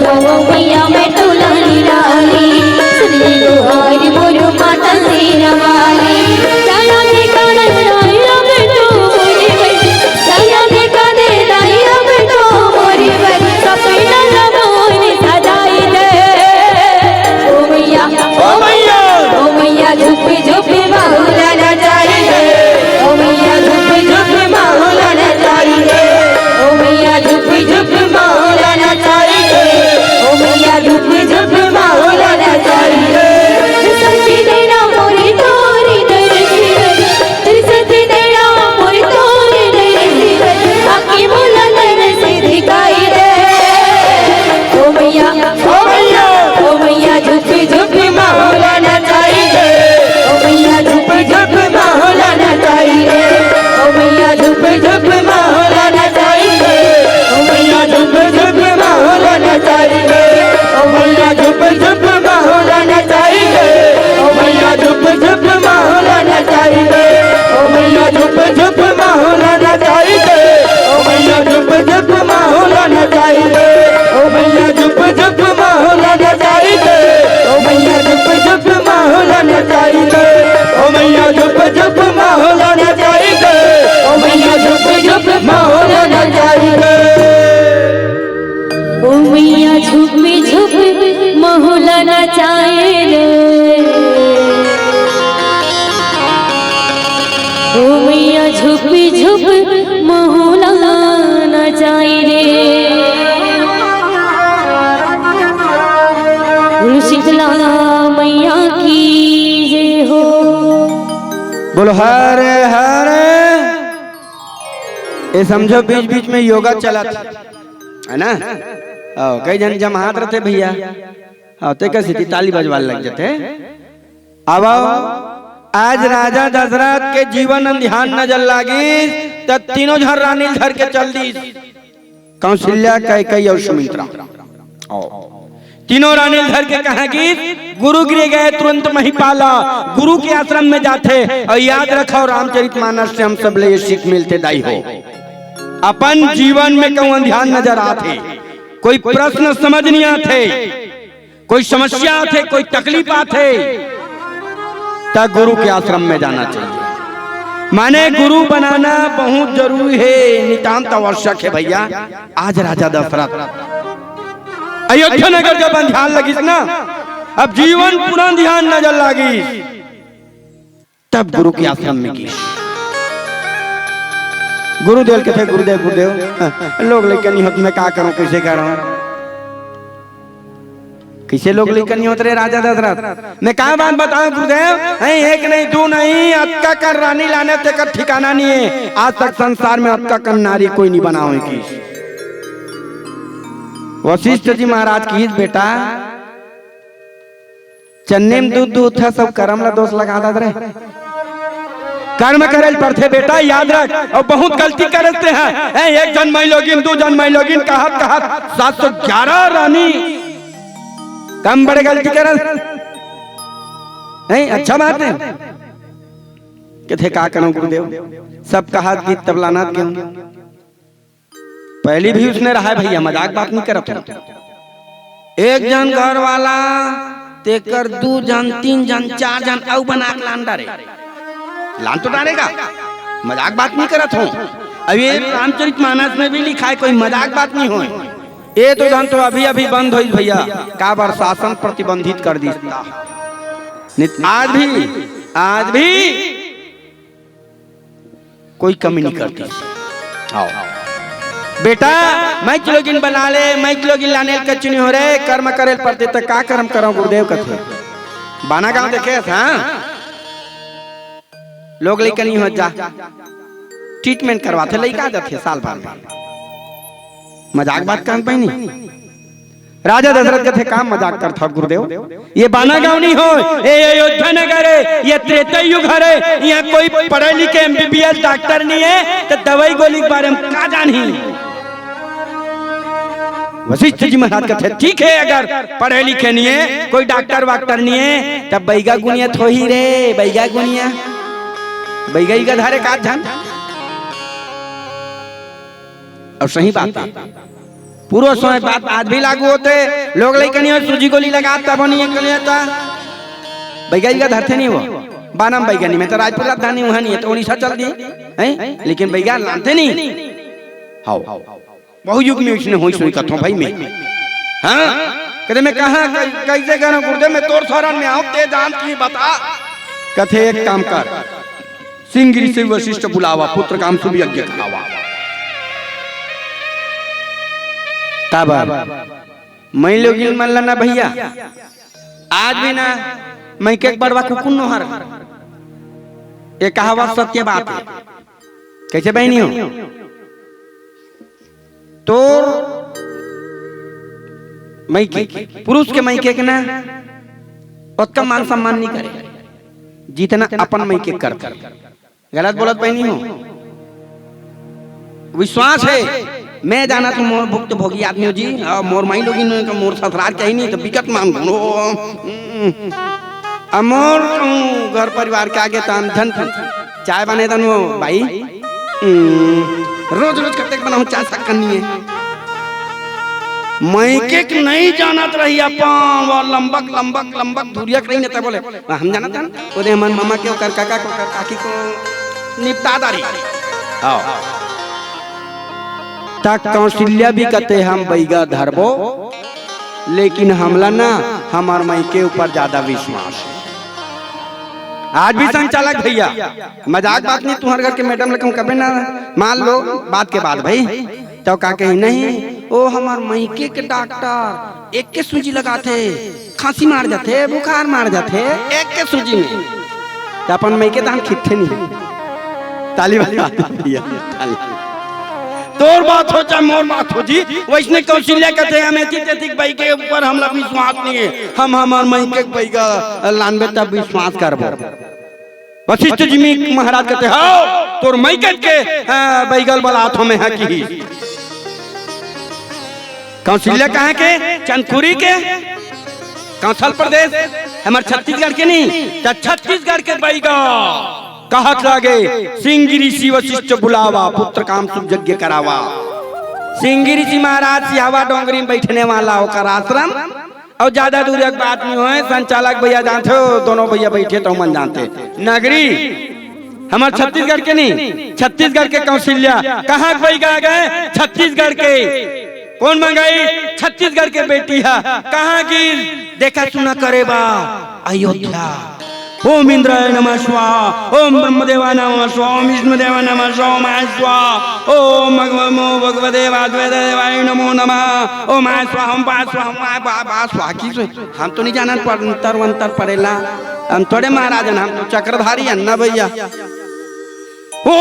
ओ मैया मैं तो लाली लाली, सुन ले गुहार मोर माता शेरा वाली। दया के कारण आया मैं तो मोरी बन, दया के कारण आया मैं तो मोरी बन, सपना ला मोर सजाई दे। ओ मैया, ओ मैया, ओ मैया झुप झुप माहुला नचाई दे। ओ मैया झुप झुप माहुला नचाई दे। ओ मैया झुप झुप माहुला नचाई दे। ओ मैया झुप झुप माहुला नचाई दे। सखी नैना मोरी तोरी दर्शी, सखी नैना मोरी तोरी दर्शी, आके मोला दर्श दिखाई दे। ओ मैया, ओ मैया, ओ मैया झुक झुक माहुला नचाई दे। ओ मैया झुक झुक माहुला नचाई दे। ओ मैया झुक झुक माहुला नचाई दे। ओ मैया झुक झुक माहुला नचाई दे। ओ मैया झुक झुक माहुला नचाई दे। ओ मैया झुक झुक माहुला नचाई दे। ओ मैया झुक झुक माहुला नचाई दे। ओ मैया झुप झुप माहुला नचाई दे। ओ मैया झुप झुप माहुला नचाई दे। ओ मैया झुप झुप माहुला नचाई दे। ओ मैया झुप झुप माहुला नचाई दे। ओ मैया झुप झुप माहुला नचाई दे। ओ मैया झुप झुप माहुला नचाई दे। ओ मैया झुप झुप माहुला नचाई दे। बोलो शीतला मैया की जय हो। बोलो हर हर। ये समझो बीच बीच में योगा चलत हे ना। आओ, कई झन जमात रथे भैया। आओ, तेकर सेती ताली बजवाए लग जाथे। अब आज राजा दशरथ के जीवन अंधियार नजर लागिस, त तीनों झन रानी ल धर के चल दिस। कौशल्या, कैकेयी अउ सुमित्रा। तीनों रानी ल धर के कहाँ गिस? गुरु गृह गए तुरंत महिपाला। गुरु के आश्रम में जाथे। अउ याद रखव, रामचरित मानस से हम सब ले ये सीख मिलथे दाई हो, अपन जीवन में कहूँ अंधियार नजर आथे, कोई प्रश्न समझ नहीं आथे, कोई समस्या आथे, कोई तकलीफ आथे, त गुरु के आश्रम में जाना चाहिए। माने गुरु बनाना बहुत जरूरी हे, नितांत आवश्यक हे भैया। आज राजा दशरथ अयोध्या नगर जब अंधियार लगिस ना, अब जीवन पूरा अंधियार नजर लागिस, तब गुरु के आश्रम में गिस। गुरुदेव ल कथे, "गुरुदेव, गुरुदेव, लोग लइका नहीं होत, मैं का करंव, कइसे करंव?" कइसे लोग लइका नहीं होत रे राजा दशरथ? मैं का बात बतावंव गुरुदेव, हैं, एक नहीं, दू नहीं, अतका कन रानी लाने तेकर ठिकाना नहीं हे। आज तक संसार में अतका कन नारी कोई नहीं बनावे किस। वशिष्ठ जी महाराज किस, "बेटा, चन्नी में दूध दूध था, सब करम ला दोष लगा दत रे। कर्म करे ल पड़थे बेटा, याद रख।" अउ बहुत गलती करे रथे हैं। ए, एक झन माईलोगिन, दू झन माईलोगिन, कहत कहत सात सौ ग्यारह रानी, कम बड़े गलती करे। नहीं, अच्छा बात हे। कथे, "का करंव गुरुदेव, सब कहत गिस तब लानत गेंव।" पहली भी उसने रहा है भैया, मजाक बात नहीं करत हों। एक झन घर वाला, तेकर दू झन, तीन झन, चार झन अउ बना के लान डारे। लान तो डारेगा, मजाक बात नहीं करत हों। अब ये रामचरित मानस में भी लिखा है, कोई मजाक बात नहीं होय। ये तो झन तो अभी अभी बंद होइस भैया, काबर शासन प्रतिबंधित कर दिस। नहीं, आज भी, आज भी कोई कमी नहीं करतिस। आओ। बेटा, माईलोगिन बना ले, माईलोगिन लाने ल कछु नहीं हो रे, कर्म करे ल पड़थे, त का करम करंव गुरुदेव कथे। बाना गांव देखे हस, हाँ? लोग लइका नहीं होत जा। ट्रीटमेंट करवाथे, लइका आ जाथे साल भर में। मजाक बात करंव बहिनी। राजा दशरथ कथे, "का मजाक करथव गुरुदेव? ये बाना गांव नहीं होय, ये अयोध्या नगर हे, ये त्रेता युग हरे, इहाँ कोई पढ़े लिखे एमबीबीएस डॉक्टर नहीं हे, त दवाई गोली के बारे में का जानही?" वशिष्ठ जी महाराज कथे, "ठीक हे, अगर पढ़े लिखे नहीं हे, कोई डॉक्टर वाक्टर नहीं हे, त बइगा गुनिया थोही रे, बइगा गुनिया, बइगा इगा धारे का झन।" अउ सही बात हे। पूरा समय बात आज भी लागू होथे। लोग लइका नहीं हो, सूजी गोली लगा, तब नहीं निकले था। बैगा, बैगा धरथे नहीं हो। बानम बैगा नहीं, मैं तो रायपुर ला धानी वहाँ नहीं है, तो उड़ीसा चल दी, हैं? लेकिन बैगा लानथे नहीं। हाव। बहु युग में इसने होई सोई कथों भाई मैं। हाँ? कथे मैं कहाँ, कै-, कैसे करूँ गुरुदेव, मैं तोर शरण में आऊँ, ते जान की बता। कथे एक काम कर, सिंह ऋषि वशिष्ठ बुलावा, पुत्र काम शुभ यज्ञ करावा। काबर? मैं लोगिन मन ला ना भैया, आज भी ना, मैं के एक बड़वा कुकुर नोहर। ये कहावत सत्य बात है। कैसे बहनी हो? तोर मइके, पुरुष के मइके के ना ओतका मान सम्मान नहीं करे, जितना अपन मइके करथे। गलत बोलत बहनी हो? विश्वास है, मैं जानत हूँ, मोर भुक्तभोगी आदमी हो जी, और मोर माई लोगिन का मोर ससुराल के ही नहीं तो बिकट मान घुनो। अब मोर कहूँ घर परिवार के आगे तो हम धन चाय बने दन वो भाई। हम्म, रोज रोज कतेक बनाऊं, चार साग करनी है। मइके के नहीं जानत रही अपन, वो लंबक, लंबक, लंबक धुरिया के रही ने, तब बोले, "हम जानत हन, ओदे हमर मामा के, ओकर काका के, ओकर काकी के निपटा दारी।" हाँ। तक कौशल्या भी कथे, "हम बैगा धरबो, लेकिन हमला ना, हमर मइके ऊपर ज्यादा विश्वास है।" आज भी संचालक भैया, मजाक बात नहीं, तुम्हारे घर के मैडम ले कहूं कबे ना, मान लो बात के बाद भाई, तो का कही नहीं, ओ हमर मइके के डॉक्टर एक के सूजी लगाथे, खांसी मार जाथे, बुखार मार जाथे, एक के सूजी में। तो अपन मइके तो हम खिथे नहीं। ताली बजा दे भैया, ताली। तोर बात हो चाहे मोर बात हो जी, वैसने कौशल्या कथे, "हम एती तेती के बैगा ऊपर हमला विश्वास नहीं है, हम हमर मइके के बैगा लानबे तब विश्वास करबो।" वशिष्ठ जी महाराज कथे, "हाव, तोर मइके के, अ, बैगा ल बलात हों मैं हा," किहिस। कौशल्या कहाँ के? चंदखुरी के। कौशल प्रदेश, हमर छत्तीसगढ़ के नहीं, त छत्तीसगढ़ के बैगा कहत लागे, "सिंह ऋषि वशिष्ठ बुलावा, पुत्र काम शुभ यज्ञ करावा।" सिंह ऋषि महाराज सिहावा डोंगरी में बैठने वाला, ओकर आश्रम, अउ ज्यादा दूर के बात नहीं होय, संचालक भैया जानथे हो, दोनों भैया बैठे तो मन जानथे। नगरी हमर छत्तीसगढ़ के नहीं, छत्तीसगढ़ के कौशल्या। कहाँ के बैगा गे? छत्तीसगढ़ के। कोन मंगई? छत्तीसगढ़ के बेटी हा। कहाँ गिस? देखा सुना करे बा अयोध्या। ओम इंद्राय नमः स्वाहा, ओम ब्रह्मदेवाय नमः स्वाहा, ओम विष्णुदेवाय नमः स्वाहा, ओम आय स्वाहा, ओम भगव-, ओम भगवते वासुदेवाय नमो नमः, ओम आय स्वाहा, ओम पाय स्वाहा, ओम आय बा-, बा स्वाहा की सो-, हम तो नहीं जानन पर-, अंतर वंतर पड़ेला, हम थोड़े महाराज हन, हम तो चक्रधारी हन ना भैया। ओ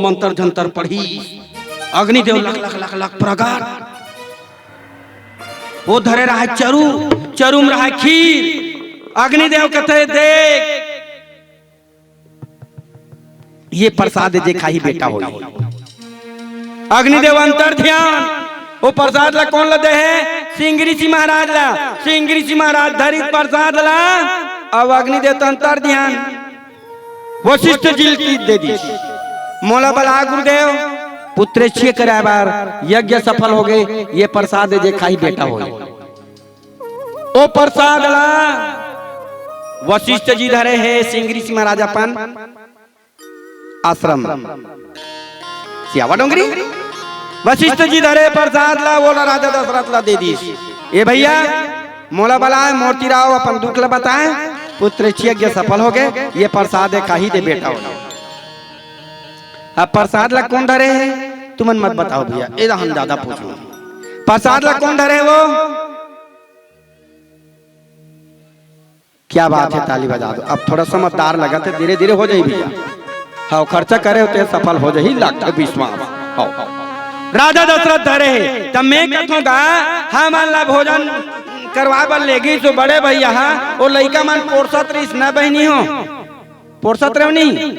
मंतर जंतर पढ़ी, अग्निदेव लक लक लक लक प्रगट, वो धरे रहा चरू, चरू में रहा खीर। अग्निदेव कथे, "देख, ये प्रसाद जे खाही बेटा होई।" अग्निदेव अंतर ध्यान, वो प्रसाद ला कोन ला दे हे? सिंह ऋषि महाराज ला। सिंह ऋषि महाराज धरिस प्रसाद ला, अब अग्निदेव तो अंतर ध्यान। वशिष्ठ जी ल की दे दिस, "मोला बला गुरुदेव, पुत्रेच्छीय कराय बर यज्ञ सफल हो गे, ये प्रसाद जे खाही बेटा होई।" ओ प्रसाद ला वशिष्ठ जी धरे हे, सिंह ऋषि महाराज अपन आश्रम सिहावा डोंगरी। वशिष्ठ जी धरे प्रसाद ला, ओला राजा दशरथ ला दे दिस, "ए भैया, मोला बलाय, मोर तीर आव, अपन दुख ला बताय, पुत्रेच्छीय यज्ञ सफल हो गे, ये प्रसाद हे, खाही दे बेटा हो।" अब प्रसाद ला कोन धरे हे? तुमन मत बताओ भैया, ए ला हम ज्यादा पूछूं। प्रसाद ला कोन धरे हे वो? क्या बात है, ताली बजा दो। अब थोड़ा समझदार लगथे, धीरे धीरे हो जाही भैया। हाँ, खर्चा करे होते सफल हो जाही, लगथे विश्वास। हाँ। राजा दशरथ धरे हे, त मैं कथों गा, हमन ला भोजन करवाय बर लेगिस ओ बड़े भैया हा, ओ लइका मन पोरसत रहिस न बहिनी हो, पोरसत रहो नहीं,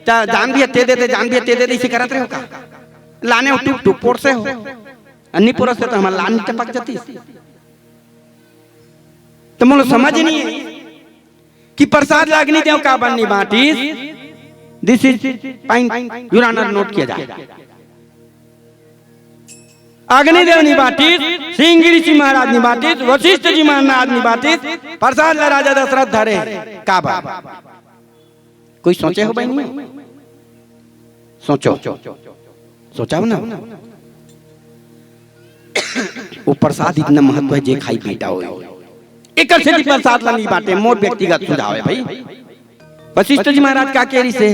त जान भी ते दे दे, जान भी ते दे दे, इसे करत रहो का? लाने हो टुप टुप पोरसे हो, अन्नी पोरसे तो हमर लान टपक जातिस। त मोला समझ नहीं है कि प्रसाद ला अग्निदेव काबर नहीं बांटिस। This is point, you are not note किया जाए। अग्निदेव नि बांटिस, सिंह ऋषि महाराज नि बांटिस, वशिष्ठ जी महाराज नि बांटिस, प्रसाद ला राजा दशरथ धरे। काबर? कोई सोचे हो बहिनी? सोचो, सोचा हो ना? वो प्रसाद इतना महत्व हे, जे खाई बेटा होय। एकर सेती प्रसाद ला नि बांटे, मोर व्यक्तिगत सुझाव हे भाई। वशिष्ठ जी महाराज का केहे रिहिसे,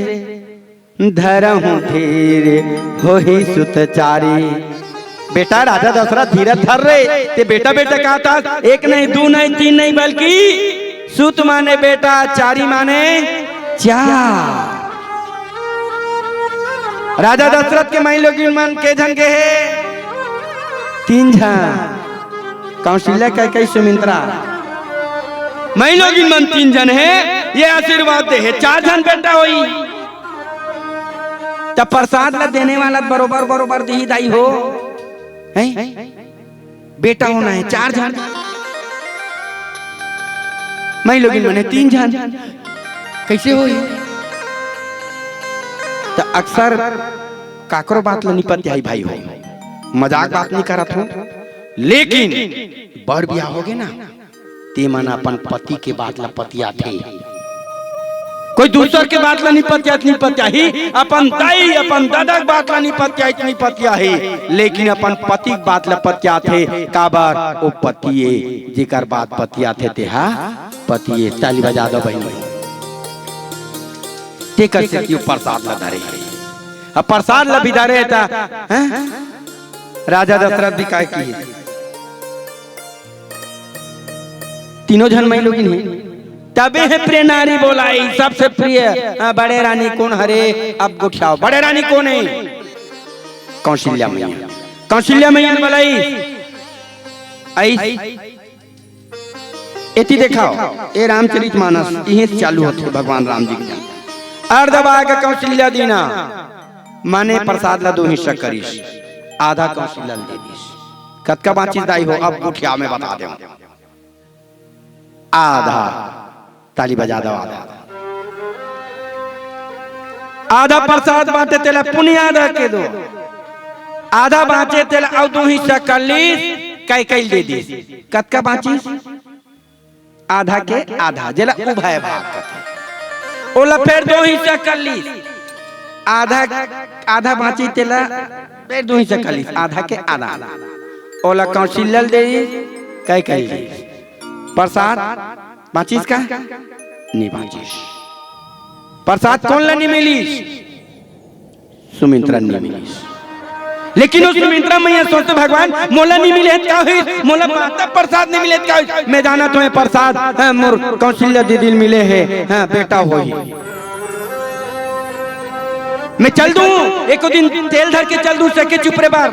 धरहु धीर होही सुत चारी। बेटा राजा दशरथ धीरज धर रे, ते बेटा बेटा कहत हस, एक नहीं, दू नहीं, तीन नहीं, बल्कि सुत माने बेटा, चारी माने चार। राजा दशरथ के माईलोगिन मन के झन गे हे? तीन झन। कौशल्या, कैकेयी, सुमित्रा। माईलोगिन मन तीन झन हे, ये आशीर्वाद दे हे, चार झन बेटा होही। त प्रसाद ला देने वाला बरोबर बरोबर दिही दाई हो, हैं? बेटा होना हे चार झन, माईलोगिन मन हे तीन झन, कइसे होही? त अक्सर काकरो बात ला नि पतियाही भाई हो, मजाक बात नि करत हो, लेकिन बर बियाह होगे ना, ते मन अपन पति के बात ला पतियाथे। कोई दूसर के बात ला नि पतियाही, नि पतियाही, अपन दाई, अपन ददा के बात ला नि पतियाही, नि पतियाही, लेकिन अपन पति के बात ला पतियाथे। काबर? ओ पति ए, जेकर बात पतियाथे, ते हा पति ए। ताली बजा दो बहिनी। तेकर सेती ओ प्रसाद ला धरे हे। अब प्रसाद ला भी धरे हे त, हैं? राजा दशरथ भी काय किहिस? तीनों झन माईलोगिन हे। तबे हे प्रिय नारी बोलाई, सबसे प्रिय, हाँ, बड़े रानी कोन हरे, अब गोठियाव। बड़े रानी कोन हे? कौशल्या मैया। कौशल्या मैया बोलाई, आइस, एती देखव, ए रामचरित मानस इहें से चालू होथे, भगवान राम जी के जन्म। अर्ध भाग कौशल्या दीना, माने प्रसाद ला दो हिस्सा करिस, आधा कौशल्या ल दे दिस। कतका बांचिस दाई हो, अब गोठियाव, मैं बता देंव। आधा, ताली बजा दो, आधा। आधा प्रसाद बांटे तेला पुनि आधा के दो, आधा बांचे तेला अउ दो हिस्सा कर लिस, कैकेयी ल दे दिस। कतका बांचिस? आधा के आधा, जेला उभय भाग कथे। ओला फेर दो हिस्सा कर लिस। आधा, आधा बांचिस तेला फेर दो हिस्सा कर लिस, आधा के आधा। ओला कौशल्या ल दे दिस, कैकेयी ल दे दिस। प्रसाद बांचिस का? नि बांचिस। प्रसाद कोन ला नि मिलिस? सुमित्रा ल नि मिलिस। लेकिन ओ सुमित्रा मैया सोचथे, भगवान, मोला नि मिले हे त का होइस? मोला माता प्रसाद नि मिले हे त का होइस? मैं जानत हों ए प्रसाद, हाँ, मोर कौशल्या दीदी ल मिले हे, हाँ, बेटा होही। मैं चल दूं, एको दिन तेल धर के चल दूं, सके चुपरे बर।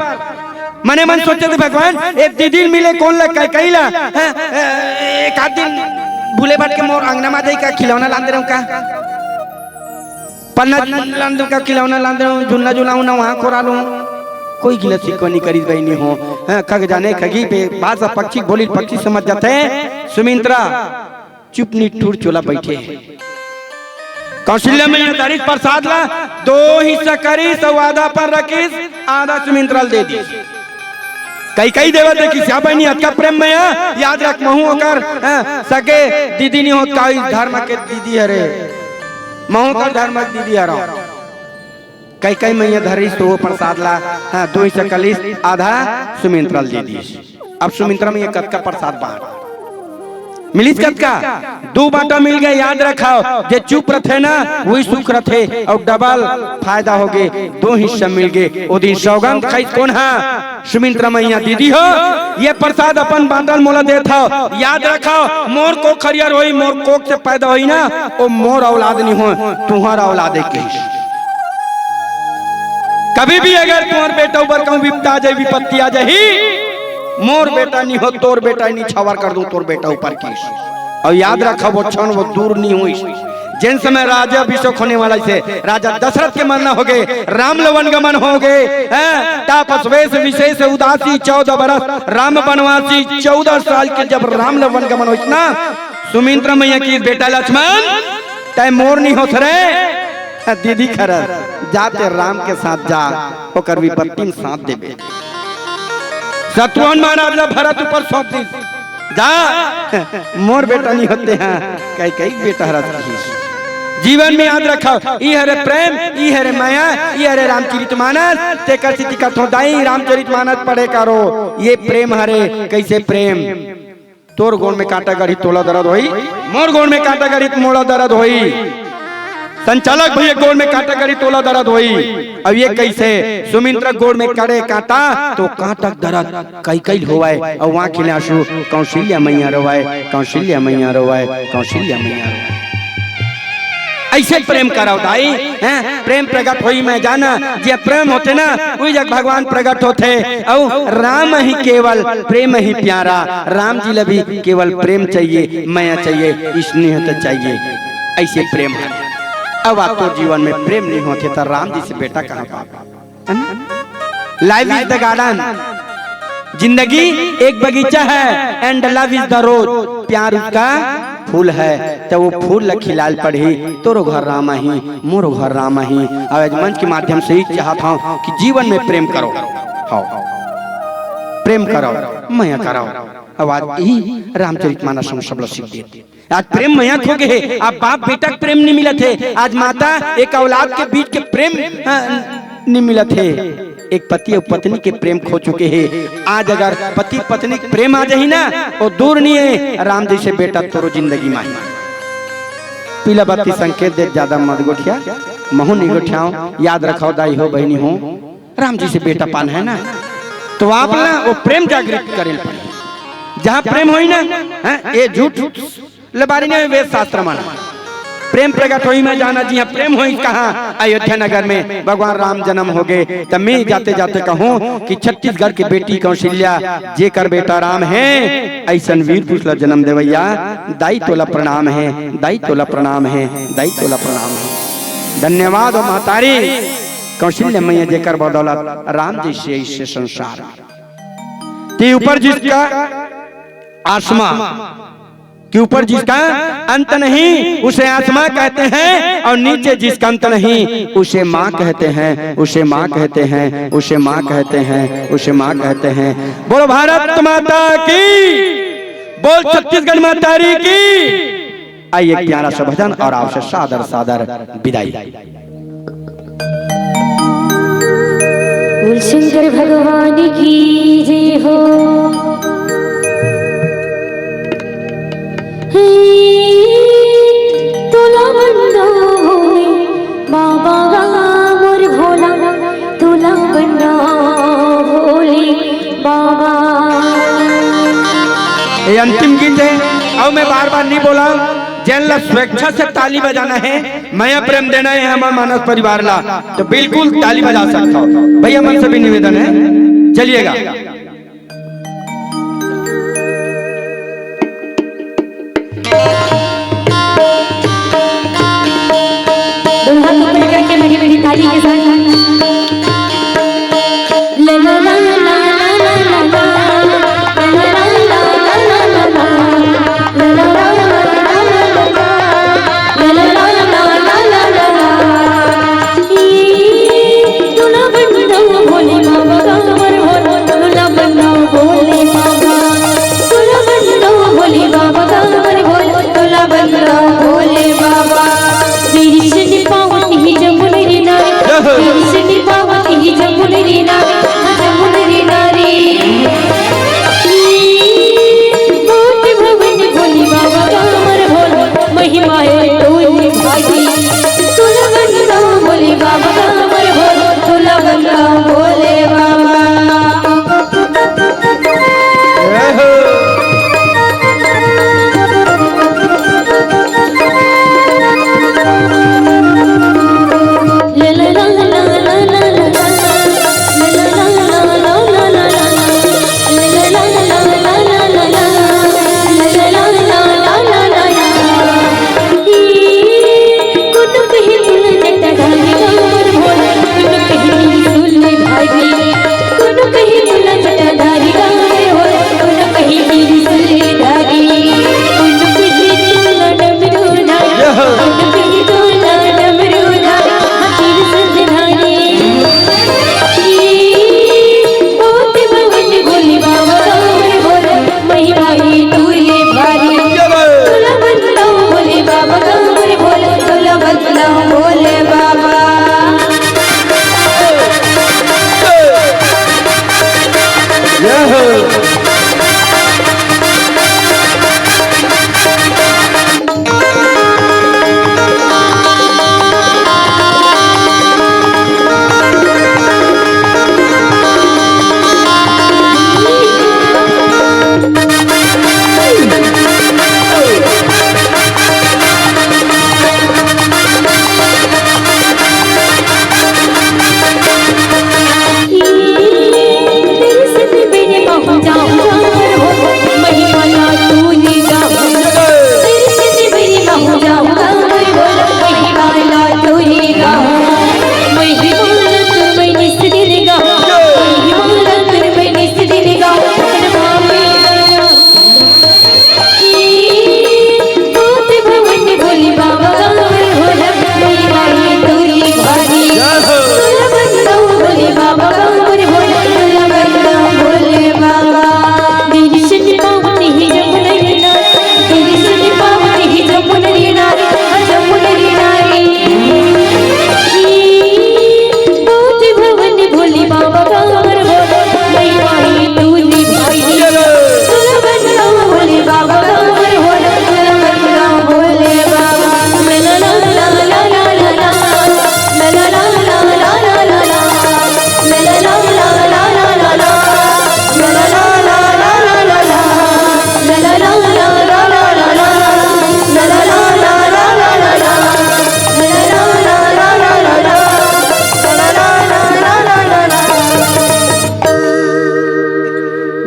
मने मन सोचथे, भगवान, ए दीदी ल मिले कोन ला, कैकेयी ला? हैं? ए, एक आध दिन भूले भटके मोर अंगना म आ जाही का, खिलौना लान दे रहूं का? पन्ना लान दूं का, खिलौना लान दे रहूं, झुलना झुलाऊं ना, वहां कोरा लूं। कोई गिला शिकवा नि करिस बहिनी हो। हैं, खग जाने खगी पे, बाज पक्षी बोली, पक्षी समझ जाथे। सुमित्रा चुप निठुर चोला बइठे हे। कौशल्या मैया धरिस प्रसाद ला, दो हिस्सा करिस अउ आधा अपन रखिस, आधा सुमित्रा ल दे दिस। कैकेयी देवत हे कि श्या बहिनी, अतका प्रेम मैया, याद रख, महूं ओकर, हाँ, सगे दीदी नि हों त का होइस, धर्म के दीदी हरे, महूं ओकर धर्म के दीदी हरंव। कैकेयी मैया धरिस तो ओ प्रसाद ला, हाँ, दो हिस्सा करिस, आधा सुमित्रा ल दे दिस। अब सुमित्रा मैया कतका प्रसाद बांट मिलिस, कतका? दू बांटा मिल गे, याद रखव, जे चुप रथे ना, वही सुख रथे, अउ डबल फायदा होगे, दो हिस्सा मिल गे। ओ दिन सौगंध खाइस कोन हा? सुमित्रा मैया, दीदी हो, ये प्रसाद अपन बांटा ल मोला देत हव, याद रखव, मोर कोख हरियर होही, मोर कोख से पैदा होही ना, ओ मोर औलाद नि होय, तुंहर औलाद ए कहिस। कभी भी अगर तुंहर बेटा ऊपर कहूं विपदा आ जाही, विपत्ति आ जाही, मोर बेटा नि हो, तोर बेटा निछावर कर दूं, तोर बेटा ऊपर कहिस। अउ याद रखव, ओ क्षण वो दूर नि होइस। जेन समय राजा अभिषेक होने वाला हे, राजा दशरथ के मरना होगे, राम ल वन गमन होगे, हैं? तापस वेश विशेष उदासी चौदह बरस, राम बनवासी चौदह साल के जब राम ल वन गमन होइस ना, सुमित्रा मैया कहिस, बेटा लक्ष्मण, तैं मोर नि होस रे, दीदी के हरस, जा तें राम के साथ जा, ओकर विपत्ति म साथ देबे। सतुवन महाराज ला भरत ऊपर सौंप दिस, जा, मोर बेटा नहीं होते हैं, कई कई बेटा हरत किहिस। जीवन में याद रखव, ई हरे प्रेम, ई हरे मया, ई हरे रामचरित मानस। तेकर सेती कथों दाई, रामचरित मानस पढ़े करो, ये प्रेम हरे। कैसे प्रेम? तोर गोड़ में कांटा गड़ी तोला दर्द होई, मोर गोड़ में कांटा गड़ी मोला दर्द होई। संचालक भैया, गोड़ में कांटा गड़ी तोला दर्द होई। अब ये कैसे? सुमिंद्रा गोड़ में करे कांटा तो कांटा दर्द कई कई होवाय, अउ आँखी ले आंसू, कौशल्या मैया रोवाय, कौशल्या मैया रोवाय, कौशल्या मैया रोवाय। ऐसे प्रेम करव दाई, हैं? प्रेम प्रगट होई मैं जाना, जे प्रेम होथे ना, उही जग भगवान प्रगट होथे। अउ राम ही केवल प्रेम ही प्यारा, राम जी ला भी केवल प्रेम चाहिए, मया चाहिए, स्नेह तो चाहिए। ऐसे प्रेम है। अब आप तो जीवन में प्रेम नहीं होथे त राम जी से बेटा कहाँ पाबे? Life is the garden, जिंदगी एक बगीचा है, and love is the rose, प्यार उसका फूल है। त वो फूल ला खिलाल पड़ही, तोरो घर राम आही, मोरो घर राम आही। अब आज मंच के माध्यम से ही चाहत हूँ कि जीवन में प्रेम करो, हाँ, प्रेम करो, मया करो। अब आज यही रामचरित मानस हम सब लोग सीख देते। आज प्रेम मया खो गे हे, अब बाप बेटा के प्रेम नहीं मिलत हे, आज माता एक औलाद के बीच के प्रेम, अ, नहीं मिलत हे, एक पति अउ पत्नी के प्रेम खो चुके हे। आज अगर पति पत्नी के प्रेम आ जाही ना, वो दूर नहीं हे, राम जैसे बेटा तोरो जिंदगी में आही। पीला बत्ती संकेत दे, ज्यादा मत गोठिया, महू नहीं गोठियाओ, याद रखव दाई हो, बहिनी हो, राम जी से बेटा पान है ना, तो आप ला वो प्रेम जागृत करे ल पड़ही। जहाँ प्रेम होई ना, हैं, ये झूठ लबारी नहीं, वेद शास्त्र माना। प्रेम प्रगट होई मैं जाना, जिहाँ प्रेम होई कहाँ, अयोध्या नगर में भगवान राम जन्म हो गए। त मैं जाते जाते कहूँ कि छत्तीसगढ़ के बेटी कौशल्या, जेकर बेटा राम है, ऐसन वीर पुरुष ला जन्म देवैया, दाई तोला प्रणाम है, दाई तोला प्रणाम है, दाई तोला प्रणाम है। धन्यवाद हो महतारी कौशल्या मैया, जेकर बदौलत राम जैसे ऐसे संसार। के ऊपर जिसका आसमां, के ऊपर जिसका अंत नहीं, उसे आसमां कहते हैं, और नीचे जिसका अंत नहीं, उसे माँ कहते हैं, उसे माँ कहते हैं, उसे माँ कहते हैं, उसे माँ कहते हैं। बोलो भारत माता की, बोल छत्तीसगढ़ महतारी की। आइए, एक प्यारा सा भजन और आपसे सादर सादर विदाई। बोल शंकर भगवान की जय हो। हे, तोला बंदा भोले बाबा, मोर भोला, तोला बंदा भोले बाबा। ये अंतिम गीत है, अउ मैं बार बार नहीं बोला, जेन ला स्वेच्छा से ताली बजाना है, मया प्रेम देना है हमर मानस परिवार ला, तो बिल्कुल ताली बजा सकता हो। भैया मन से भी निवेदन है, चलिएगा। दोनों हाथ ऊपर करके मीठी मीठी ताली के साथ।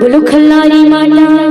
बोलो खल्लारी माता